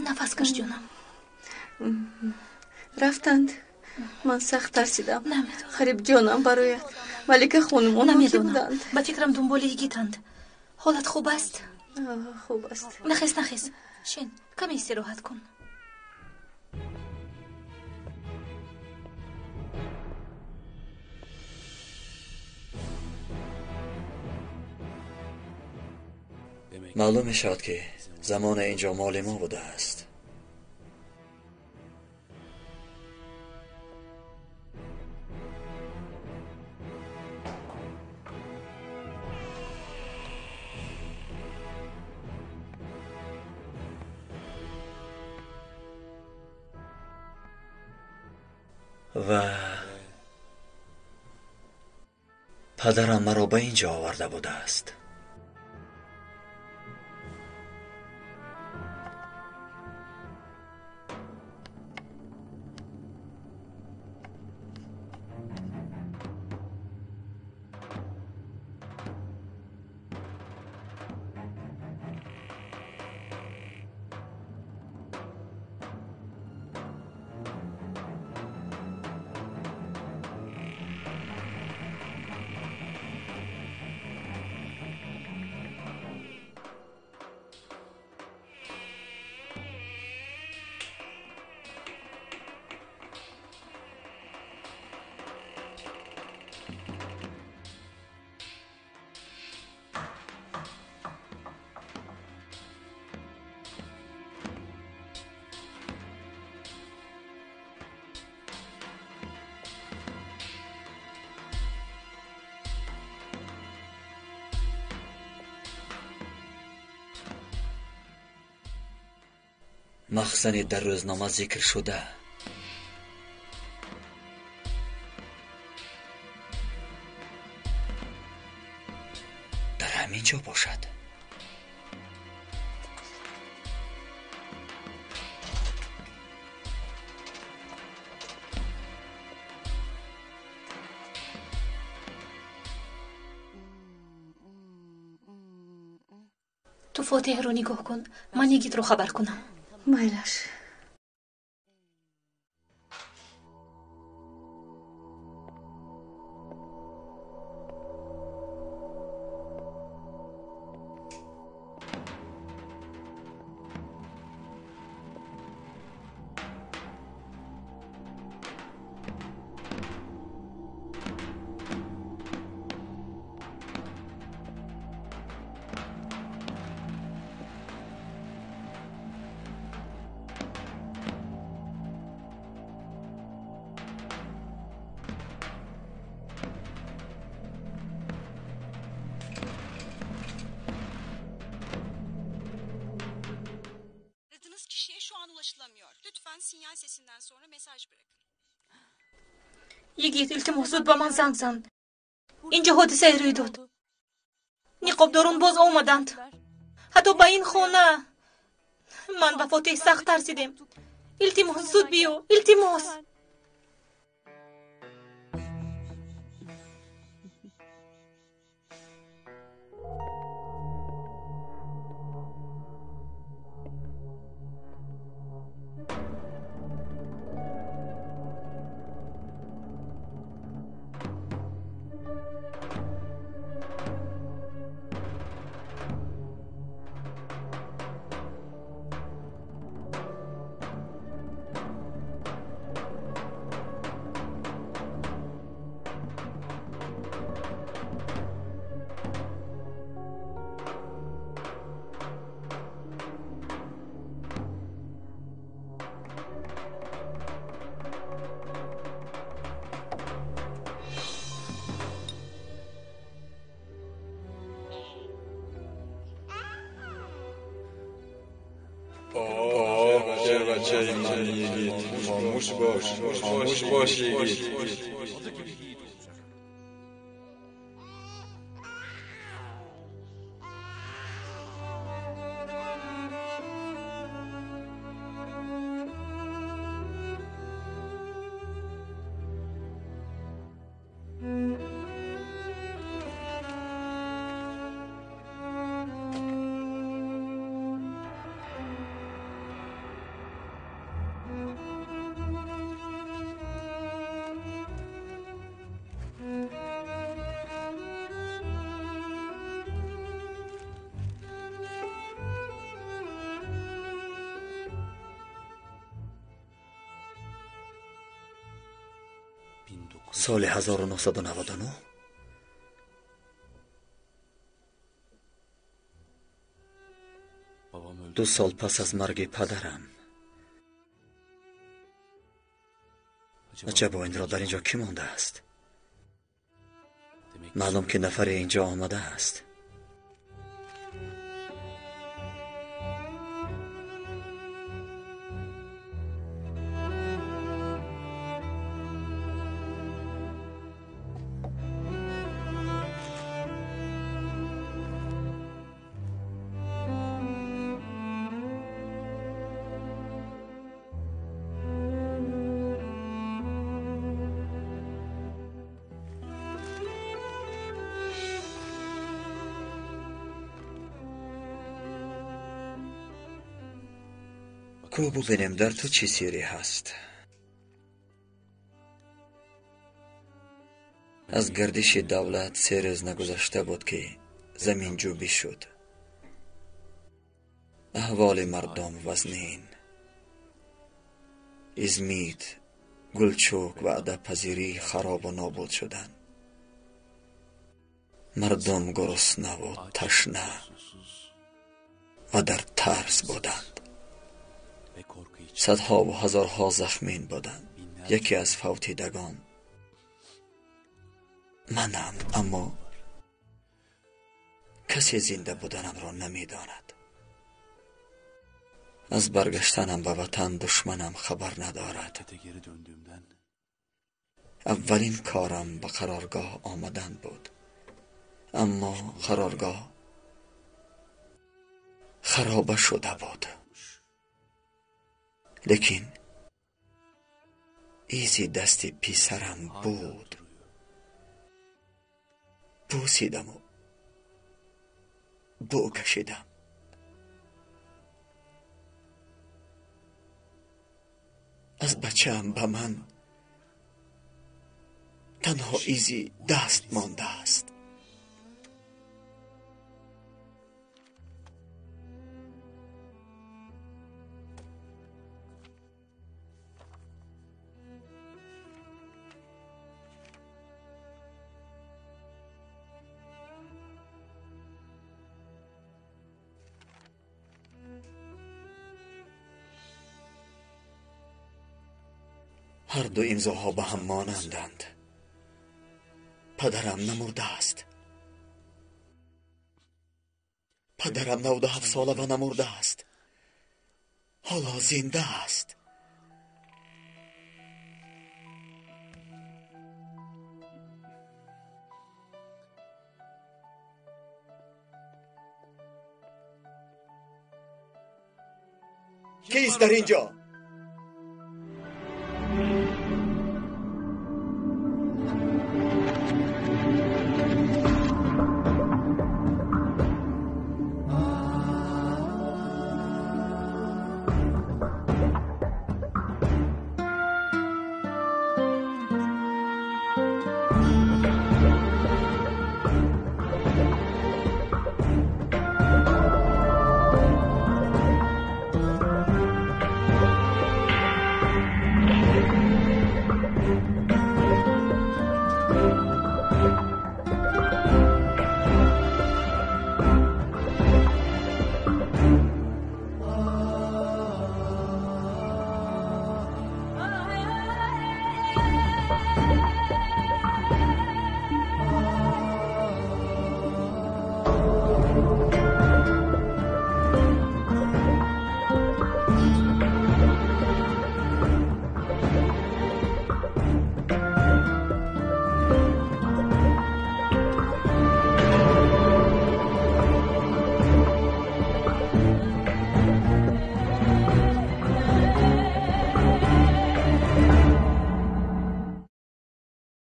S11: Нафас каш, ҷонам.
S21: Рафтанд. Ман сахт тарсидам.
S11: Намедонам.
S21: Қариб ҷонам барояд. Малика хонум, онҳо ки
S11: Намедонам.
S21: буданд?
S11: Ба фикрам, дунболи йигитанд. Ҳолат хуб аст?
S21: Хуб аст.
S11: Нахез, нахез. Шин, каме истироҳат кун.
S14: Маълум мешавад, ки замоне ин ҷо моли мо будааст. Ва падарам маро ба ин ҷо оварда будааст. Махзани дар рӯзнома зикр шуда дар ҳамин ҷо бошад.
S11: Ту Фотеҳро нигоҳ кун, ман Йигитро хабар кунам.
S21: Майлаш.
S11: Йигит, илтимос, зуд ба ман занг зан. Инҷо ҳодисае рӯй дод. Ниқобдорон боз омаданд, ҳатто ба ин хона. Ман ба Фотеҳ сахт тарсидем. Илтимос, зуд биё, илтимос.
S15: Бачаи ман Йигит, хомӯш бош, хомӯш бош, Йигит.
S14: Соли 1999 2 сол пас аз марги падарам. Аҷабо, инро дар инҷо кӣ мондааст? Маълум ки нафаре инҷо омадааст. Ку бубинем, дар ту чӣ сирре ҳаст. Аз гардиши давлат 3 рӯз нагузашта буд, ки заминҷӯбӣ шуд. Аҳволи мардум вазнин. Измит, Гулчӯк ва адабпазирӣ харобу нобуд шуданд. Мардум гуруснаву ташна ва дар тарс буданд. Садҳову ҳазорҳо захмин буданд. Яке аз фавтидагон манам, аммо касе зинда буданамро намедонад. Аз баргаштанам ба ватан душманам хабар надорад. Аввалин корам ба қароргоҳ омадан буд. Аммо қароргоҳ хароба шуда буд. Лекин изи дасти писарам буд. Бусидаму бӯ кашидам. Аз бачаам ба ман танҳо изи даст мондааст. Ҳар ду имзоҳо ба ҳам монанданд. Падарам намурдааст. Падарам 97 сола ва намурдааст. Ҳоло зинда аст. Кист дар ин ҷо?